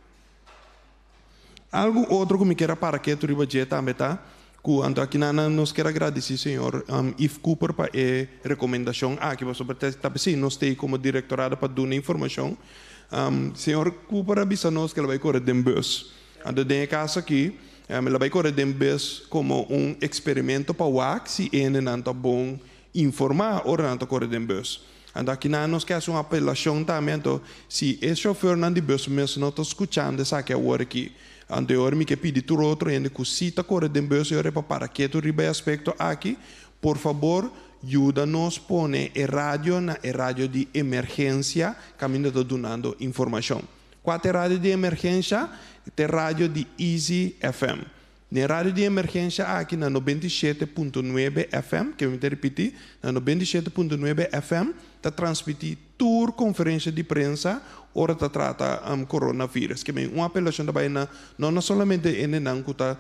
Algu otro ku mi kier a para ketu riba dje tambe ta ku anto akinan nos kier a gradisí señor Yves Cooper pa e rekomendashon aki pasobra ta p'esei nos t'ei komo direktorado pa duna informashon. Señor Cooper a bisa nos ku el a bai kore den bus. Anto den e kaso aki el a bai kore den bus komo un eksperimento pa wak si hendenan ta bon informá ora nan ta kore den bus. Anto akinan nos ke hasi un apelashon tambe, anto si e shofèrnan di bus mes no ta skuchando esaki awor aki, anto e ora mi ke pidi tur otro hende ku si ta kore den bus e ora pa para ketu riba e aspekto aki. Por fabor, yuda nos pone e radio na e radio di emergensia kaminda ta dunando informashon. Kua ta e radio di emergensia? Ta e radio di Easy FM. Na e radio di emergensia aki na 97.9 FM, ke mi ta ripití, na 97.9 FM ta transmití tur konferensia di prensa ora ta trata coronavirus. Ke men un apelashon ta bai na no na solamente hendenan ku ta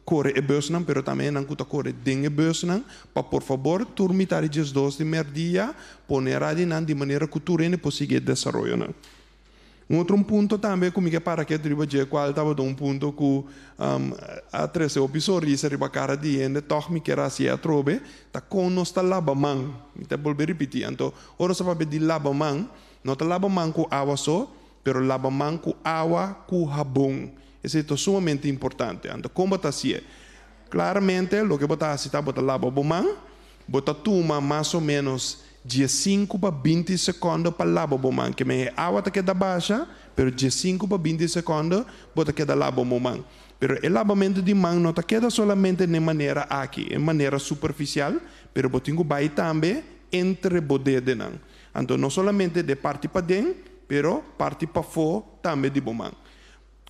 kore e busnan pero tambe hendenan ku ta kore den e busnan pa por fabor tur mitar di 12 di merdia pone e radionan di manera ku tur hende por sigui e desaroyonan. Un otro un punto tambe ku mi ke para ketu riba dje kual tabata un punto ku a trese hopi sonrisa riba kara di hende tòg mi kier hasi atrobe ta kon nos ta laba man. Mi ta bolbe ripití anto ora nos ta papia di laba man no ta laba man ku awa so pero laba man ku awa ku habon esei ta sumamente importante. Anto kon bo ta hasié? Klaramente loke bo ta hasi ta bo ta laba bo man. Bo ta tuma mas o ménos 15 pa 20 sekònde pa laba bo man. Ke men e awa ta keda basha, pero 15 pa 20 sekònde bo ta keda laba bo man. Pero e labamentu di man no ta keda solamente n'e manera aki, e manera superfisial, pero bo tin ku bai tambe entre bo dedenan. Anto no solamente de parti paden, pero parti pafó tambe di bo man.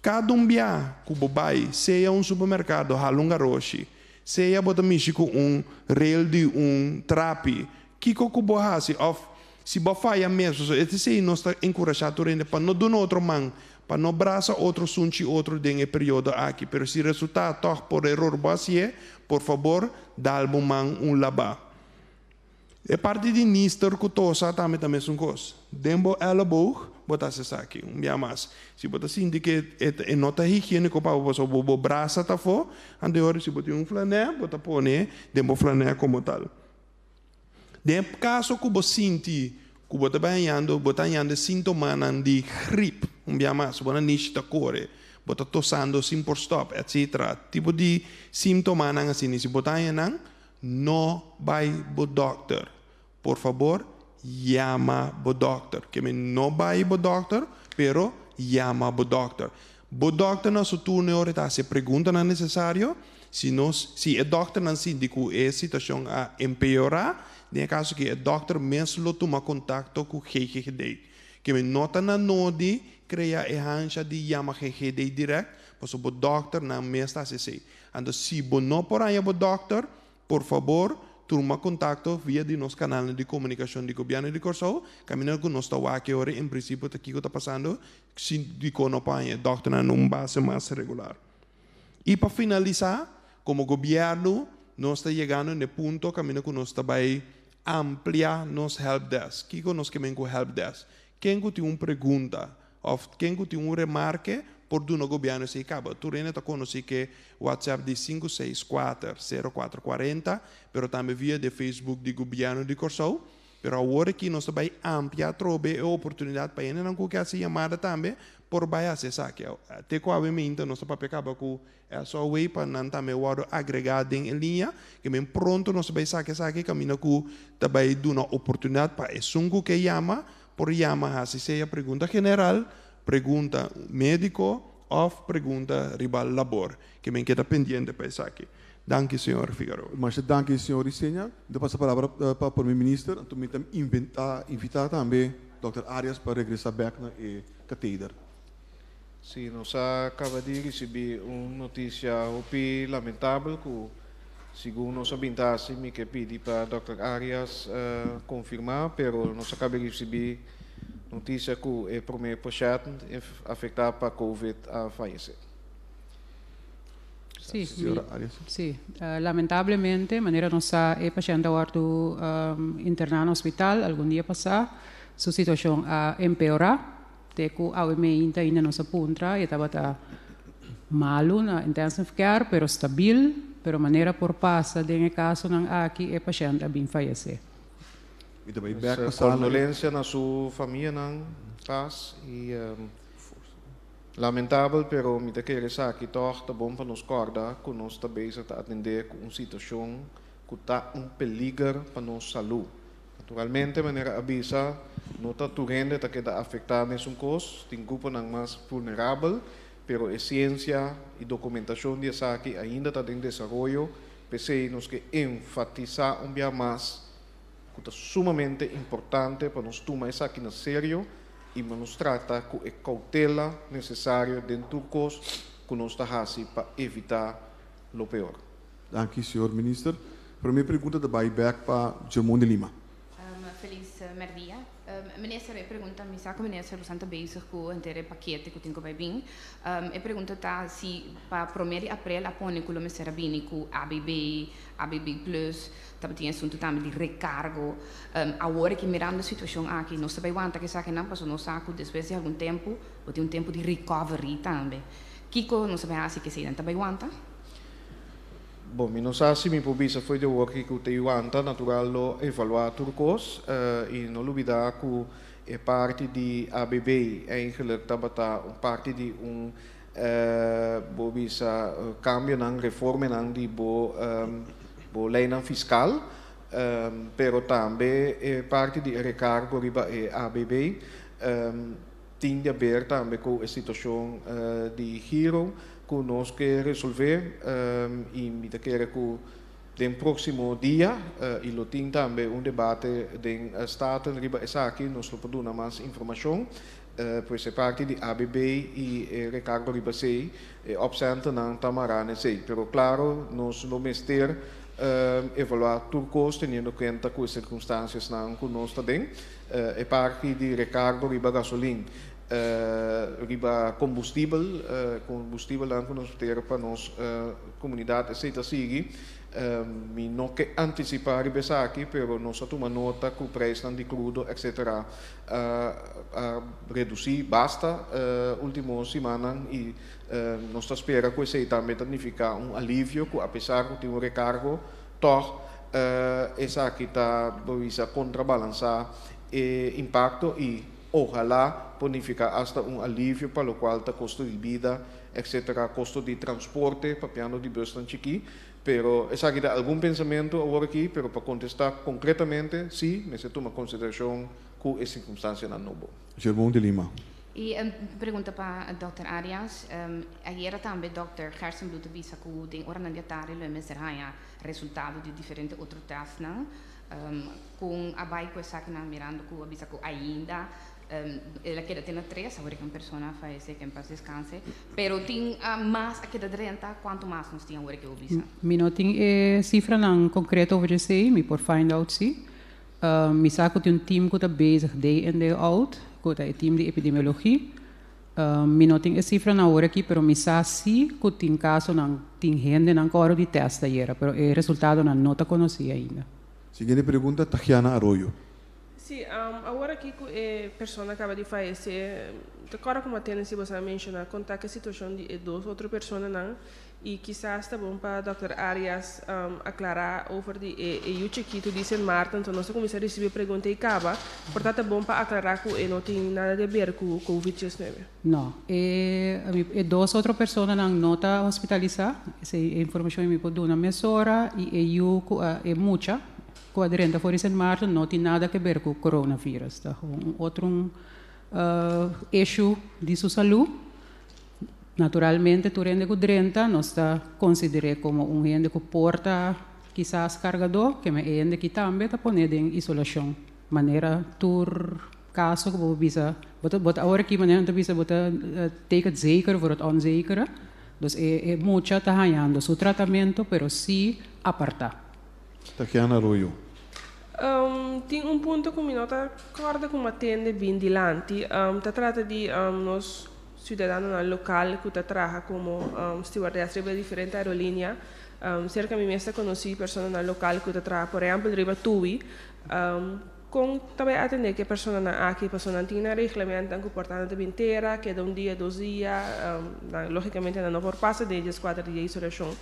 Kada un bia ku bo bai, sea un supermerkado hala un garoshi, sea bo ta mishi ku un rail di un trapi, kiko ku bo hasi òf si bo a faya mes, pasobra e esei nos ta enkurashá tur hende pa no duna otro man, pa no brasa otro sunchi otro den e periodo aki. Pero si resultá tòg por eror bo hasié, por fabor dal bo man un labá. E parti di nister ku tosa tambe ta mesun kos. Den bo elleboog bo ta hasi esaki. Un bia mas, si bo ta sinti ke e no ta higiéniko pa bo pasobra bo brasa ta afó, anto e ora si bo tin un flanè bo ta pone den bo flanè komo tal. Den e kaso ku bo sinti ku bo ta bai hañando bo ta hañando e síntomanan di grip, un bia mas, bo nanishi ta kore, bo ta tosando sin por stòp, etcetera, tipo di síntomanan asina, si bo ta haña nan, No bai bo dòkter. Por fabor, yama bo dòkter. Ke men no bai bo dòkter, pero yama bo dòkter. Bo dòkter na su turno e ora ta hasi e preguntanan nesesario. Si nos, si e dòkternan sinti ku e situashon a empeorá, den e kaso aki e dòkter mes lo tuma kontakto ku GGD. Ke men no ta na nodi krea e hansha di yama GGD dirèkt, pasobra bo dòkternan mes ta hasi esei. Anto si bo no por haña bo dòkter, por fabor tuma kontakto via di nos kanalnan di komunikashon di Gobièrnu di Kòrsou, kaminda ku nos ta wak e ora en prinsipio ta kiko ta pasando si dikon no por haña e dòkternan na un base mas regular. I pa finalisá, komo gobièrnu nos ta yegando na e punto kaminda ku nos ta bai amplia nos helpdesk. Kiko nos ke men ku helpdesk? Ken ku tin un pregunta òf ken ku tin un remarke por duna gobièrnu esei kaba. Tur hende ta konosí ke WhatsApp di 564 0440, pero tambe via di Facebook di gobièrnu di Kòrsou. Pero awor aki nos ta bai amplia atrobe e oportunidat pa hendenan ku ke hasi yamada tambe por bai hasi esaki. Te ku awe minta nos ta papia kaba ku SOW pa nan tambe wòrdu agregá den e liña, ke men pronto nos ta bai saka esaki kaminda ku ta bai duna oportunidat pa esun ku ke yama por yama hasi sea pregunta general, pregunta médiko òf pregunta riba labor. Ke men keda pendiente pa esaki. Danki señor Figaroa. Masha danki señor Riseña. Mi ta pasa palabra pa Prome Minister, anto mi ta invita tambe Dòkter Arias pa regresa bek na e kateder. Sí, nos a kaba di risibí un notisia hopi lamentabel ku segun nos a binta hasi mi ke pidi pa Dòkter Arias konfirmá, pero nos a kaba di risibí notisia ku e promé pashènt afektá pa Covid a fayesé. Sí, sí. Lamentablemente, manera nos sa e pashènt a wòrdu interná na hospital algun dia pasá, su situashon a empeorá. Te ku awe meinta ainda nos a puntra, e tabata malu na intensive care, pero stabil, pero manera por pasa den e kasonan aki e pashènt a bin fayesé. Mi ta bai bèk pa sala. Kondolensia na su famianan, pas i lamentabel pero mi ta kere esaki tòg ta bon pa nos kòrda ku nos ta bezig ta atendé ku un situashon ku ta un peliger pa nos salú. Naturalmente, manera a bisa, no ta tur hende ta keda afektá mesun kos, tin gruponan mas vulnerabel, pero e siensia i dokumentashon di esaki ainda ta den desaroyo. P'esei nos ke enfatisá un bia mas ku ta sumamente importante pa nos tuma esaki na serio i pa nos trata ku e koutela nesesario den tur kos ku nos ta hasi pa evitá lo peor. Danki, señor Minister. Promé pregunta ta bai bèk pa Germon de Lima. Felis mèrdia. Minister, e pregunta, mi sa ku minister bosan ta bezig ku henter e pakete ku tin ku bai bin. E pregunta ta si pa promé di aprel a pone ku lo mester a bini ku ABB, ABB plus, tabatin e asuntu tambe di rekargo. Awor aki mirando e situashon aki nos ta bai wanta ku esakinan pasobra nos sa ku despues di algun tempu bo tin un tempu di recovery tambe. Kiko nos ta bai hasi ku eseinan ta bai wanta? Bon, mi no sa si mi por bisa fo'i di awor kiko ta wanta, natural lo evaluá tur kos i no lubidá ku e parti di ABB eigenlijk tabata un parti di un bo bisa kambionan, reformenan di bo bo leinan fiskal, pero tambe e parti di e rekargo riba e ABB tin di haber tambe ku e situashon di giro ku nos ke resolvé i mi ta kere ku den próksimo dia i lo tin tambe un debate den Staten riba esaki, nos lo por duna mas informashon. Pues e parti di ABB i e rekargo riba esei, e opcentennan ta mará na esei. Pero klaro nos lo mester evaluá tur kos teniendo kuenta ku e sirkunstansiasnan ku nos ta den. E parti di rekargo riba gasolin, riba kombustibel, kombustibelnan ku nos ter pa nos komunidat esei ta sigui. Mi no ke antisipá riba esaki, pero nos a tuma nota ku preisnan di krudo etcetera a redusí basta último simannan i nos ta spera ku esei tambe ta nifiká un alivio ku apesar ku tin un rekargo tòg esaki ta bo bisa kontrabalansá e impakto i ohalá por nifiká asta un alivio pa lokual ta kosto di bida etcetera, kosto di transporte papiando di busnan chikí. Pero esaki ta algun pensamentu awor aki, pero pa kontestá konkretamente, sí, mester tuma konsiderashon ku e sirkunstansianan nobo. Germon de Lima. I un pregunta pa dòkter Arias. Ayera tambe dòkter Gerstenbluth a bisa ku den oranan di atardi lo e mester haña resultado di diferente otro tèstnan. Kon a bai ku esakinan mirando ku a bisa ku ainda el a keda te na tres, awor un persona a fayesé, ke en pas deskanse, pero tin mas a keda drenta, kuantu mas nos tin awor ke bo bisa? Mi no tin e sifranan konkreto over esei, mi por find out si. Mi sa ku tin un team ku ta bezig day in day out, ku ta e team di epidemiologie. Mi no tin e sifranan awor aki, pero mi sa si ku tin kasonan, tin hendenan ku a wòrdu di tèst ayera, pero e resultadonan no ta konosí ainda. Siguiente pregunta, Tahiana Arroyo. Sí, awor aki ku e persona kaba di fayesé, ta kòrda ku Matene si boso a menshoná kon ta ku e situashon di e dos otro personanan i kisas ta bon pa dòkter Arias aklará over di e e yu chikitu di Sint Maarten, anto nos a kuminsá risibí pregunta i kaba, por ta ta bon pa aklará ku e no tin nada di aber ku covid diesnuebe. No, e e dos otro personanan no ta hospitalisá, esei e informashon mi por duna mesora i e yu ku a e mucha ku a drenta for di Sint Maarten no tin nada ke ber ku coronavirus, ta un otro un issue di su salú. Naturalmente tur hende ku drenta nos ta konsider'é komo un hende ku por ta kisas kargadó, keme e hende aki tambe ta pon'é den isolashon. Manera tur kaso ku bo por bisa, bo ta bo ta awor aki manera nan ta bisa bo ta take het zeker voor het onzekere. Dus e e mucha ta hañando su tratamentu pero si apartá. Tatiana Arroyo. Tin un punto ku mi no ta kòrda ku mi a tende bin dilanti. Ta trata di nos Ciudadanonan local cu ta traha como stewardess riba diferente aerolinea. Cerca mi mes ta conoci personanan local cu ta traha por ehempel riba TUI. Con ta bay atende cu e personanan aki? Pasobra nan tin nan reglementonan cu por ta nan ta bin tera, keda un dia, dos dia, nan logicamente nan no por pasa den e diescuater dia isolacion.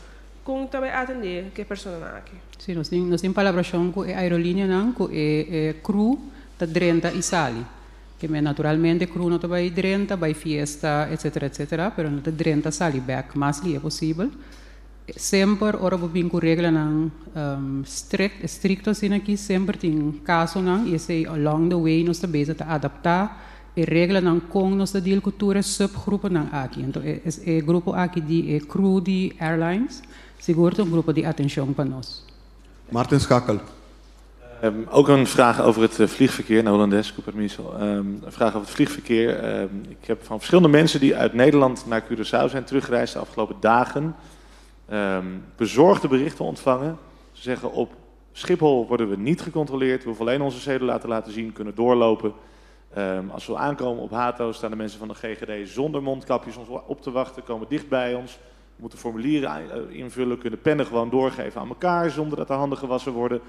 Con ta bay atende cu e personanan aki? Si, nos tin nos tin palabracion cu e aerolineanan cu e crew ta drenta y sali. Ke men naturalmente crew no ta bai drenta, bai fiesta, etcetera, etcetera, pero nan ta drenta sali bek mas lihe posibel. Semper ora bo bin ku reglanan strict, estricto asina aki, semper tin kasonan i esei along the way nos ta bezig ta adaptá E reglanan kon nos ta deal ku tur e subgruponan aki. Anto e e grupo aki di e crew di airlines sigur ta un grupo di atenshon pa nos. Martin Schakel. Ook een vraag over het vliegverkeer, naar Holandes, con permiso. Een vraag over het vliegverkeer. Ik heb van verschillende mensen die uit Nederland naar Curaçao zijn teruggereisd de afgelopen dagen, bezorgde berichten ontvangen. Ze zeggen op Schiphol worden we niet gecontroleerd, we hoeven alleen onze cedula te laten zien, kunnen doorlopen. Als we aankomen op Hato staan de mensen van de GGD zonder mondkapjes ons op te wachten, komen dicht bij ons. We moeten formulieren invullen, kunnen pennen gewoon doorgeven aan elkaar zonder dat de handen gewassen worden.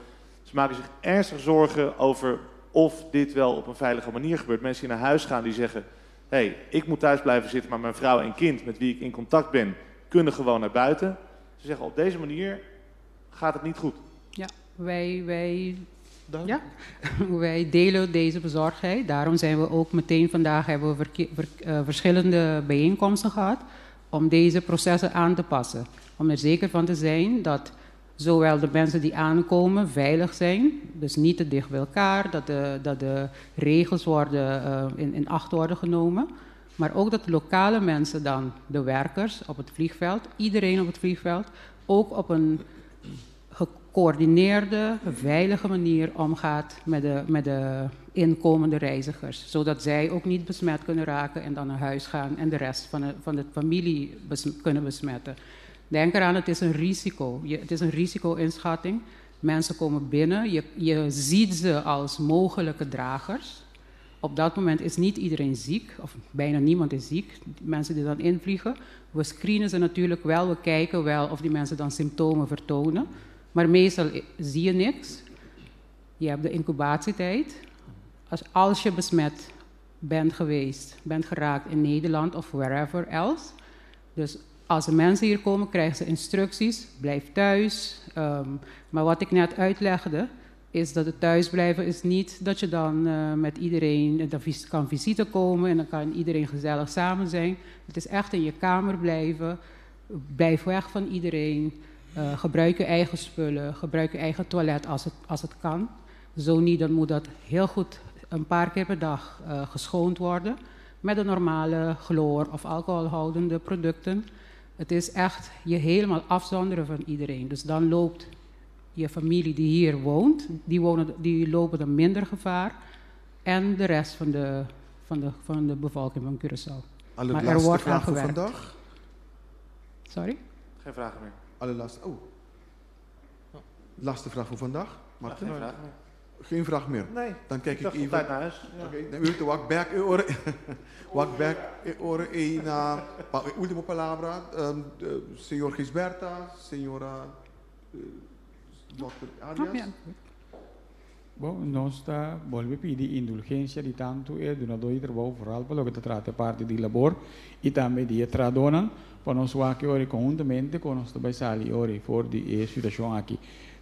Ze maken zich ernstig zorgen over of dit wel op een veilige manier gebeurt. Mensen die naar huis gaan die zeggen, hey, ik moet thuis blijven zitten, maar mijn vrouw en kind met wie ik in contact ben, kunnen gewoon naar buiten. Ze zeggen, op deze manier gaat het niet goed. Ja, wij delen deze bezorgdheid. Daarom zijn we ook meteen vandaag hebben we verschillende bijeenkomsten gehad om deze processen aan te passen. Om er zeker van te zijn dat zowel de mensen die aankomen veilig zijn, dus niet te dicht bij elkaar, dat de regels in acht worden genomen. Maar ook dat de lokale mensen dan, de werkers op het vliegveld, iedereen op het vliegveld, ook op een gecoördineerde, veilige manier omgaat met de inkomende reizigers. Zodat zij ook niet besmet kunnen raken en dan naar huis gaan en de rest van de familie kunnen besmetten. Denk eraan, het is een risico. Het is een risico-inschatting. Mensen komen binnen, je ziet ze als mogelijke dragers. Op dat moment is niet iedereen ziek, of bijna niemand is ziek. Mensen die dan invliegen. We screenen ze natuurlijk wel, we kijken wel of die mensen dan symptomen vertonen. Maar meestal zie je niks. Je hebt de incubatietijd. Als je besmet bent geweest, bent geraakt in Nederland of wherever else. Dus als de mensen hier komen, krijgen ze instructies, blijf thuis. Maar wat ik net uitlegde, is dat het thuisblijven is niet dat je dan met iedereen, dan kan visite komen en dan kan iedereen gezellig samen zijn. Het is echt in je kamer blijven, blijf weg van iedereen, gebruik je eigen spullen, gebruik je eigen toilet als het kan. Zo niet, dan moet dat heel goed een paar keer per dag geschoond worden met de normale chloor- of alcoholhoudende producten. Het is echt je helemaal afzonderen van iedereen. Dus dan loopt je familie die hier woont, die lopen dan minder gevaar. En de rest van de bevolking van Curaçao. Alle Maar er laatste wordt vraag aan voor gewerkt. vandaag? Sorry? Geen vragen meer. Allerlaatste, oh. Laatste vraag voor vandaag, Martin? Geen vraag meer. Geen vraag meer? Nee. Dan kijk Ik dacht ik even. op tijd naar huis. Ja. Oké, dan wil ik wak back e ore. Wak back e ore e na pa e último palabra, señor Gisberta, señora doctor Arias. Ja. Bom, nós está volve pedir indulgência de tanto e do nadoi trabalho vooral para lo que trata parte de labor e também de tradona para nós aqui ore conjuntamente com nós vai sair ore for de situação aqui.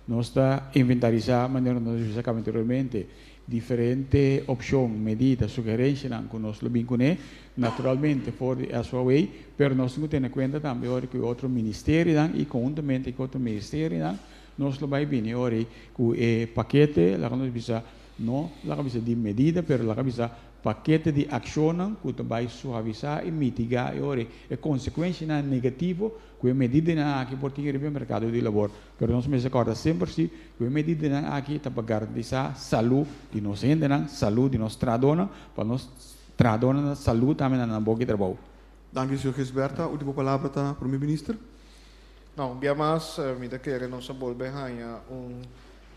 Nós está inventarizar maneira nós dissemos anteriormente diferente opção, medida, sugerência que nós lo vincune naturalmente for de SOA, pero nós temos que ter em conta também ore que outro ministério dan e conjuntamente com outro ministério dan nós lo vai bem ore com e paquete lá nós bisa no lá bisa de medida, pero lá bisa paquete de ação que vai suavizar e mitigar ore e consequência na negativo que a medida na aqui por ter no mercado de labor, pero nós me acorda sempre se que a medida na aqui está para garantizar saúde de nós gente na saúde de nós tradona para nós tradona na saúde também na boca de trabalho. Dank u, senhor Gisberta. Última palavra tá para o ministro. Não, bia mais, me da querer não se volve a uma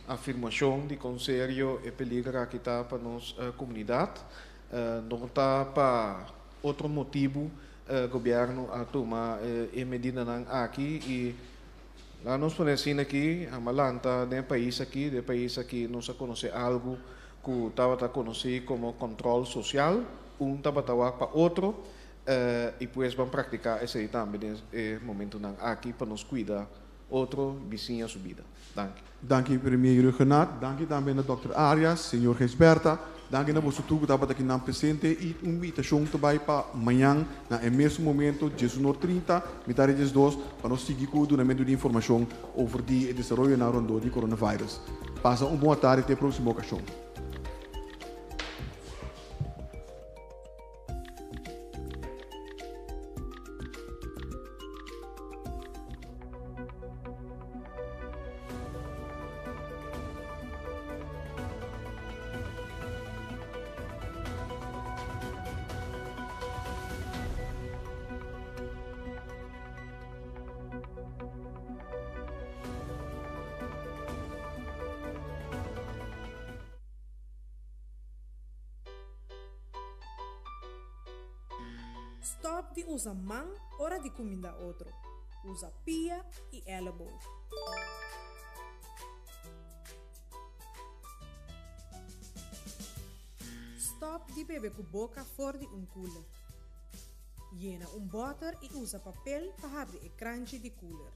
afirmação de conselho e peligro que está para nossa comunidade. Não está para outro motivo o governo a tomar medida aqui e lá nós conhecemos aqui, a Malanta, de país aqui, de país aqui, nós conhece algo que estava a conhecer como controle social, um estava para outro. E depois vamos praticar esse também nesse momento aqui para nos cuidar outro vizinho subida. Dank. Dank u, premier Rhuggenaath. Dank u também a Dr. Arias, senhor Gisberta. Dank u na você tudo que estava aqui na presente e uma invitação também para amanhã, no mesmo momento, 19h30, metade das 2, para nós seguir com o donamento de informação over o desenvolvimento na ronda de coronavírus. Passa uma boa tarde e até a próxima ocasião. di usa man ora di kuminda otro. Usa pia i èleboog. Stòp di bebe ku boka for di un cooler. Yena un bòter i usa papel pa habri e kranchi di cooler.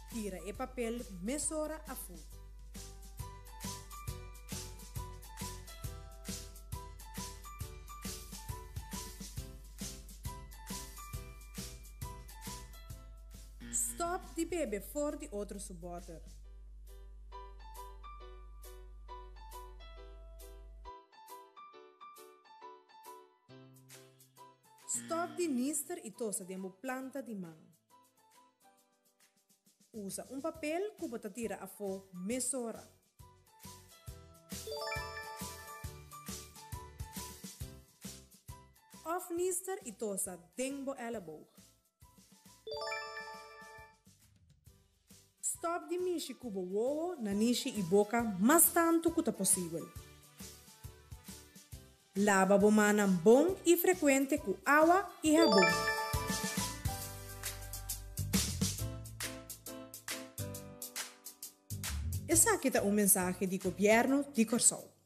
Tira e papel mesora afó. Stòp di bebe for di otro su bòter. Stòp di nister i tosa den bo planta di man. Usa un papel ku bo ta tira afó mesora. Òf nister i tosa den bo èleboog. Stòp di mishi ku bo wowo, nanishi i boka mas tantu ku ta posibel. Laba bo mannan bon i frekuente ku awa i habon. Esaki ta un mensahe di Gobièrnu di Kòrsou.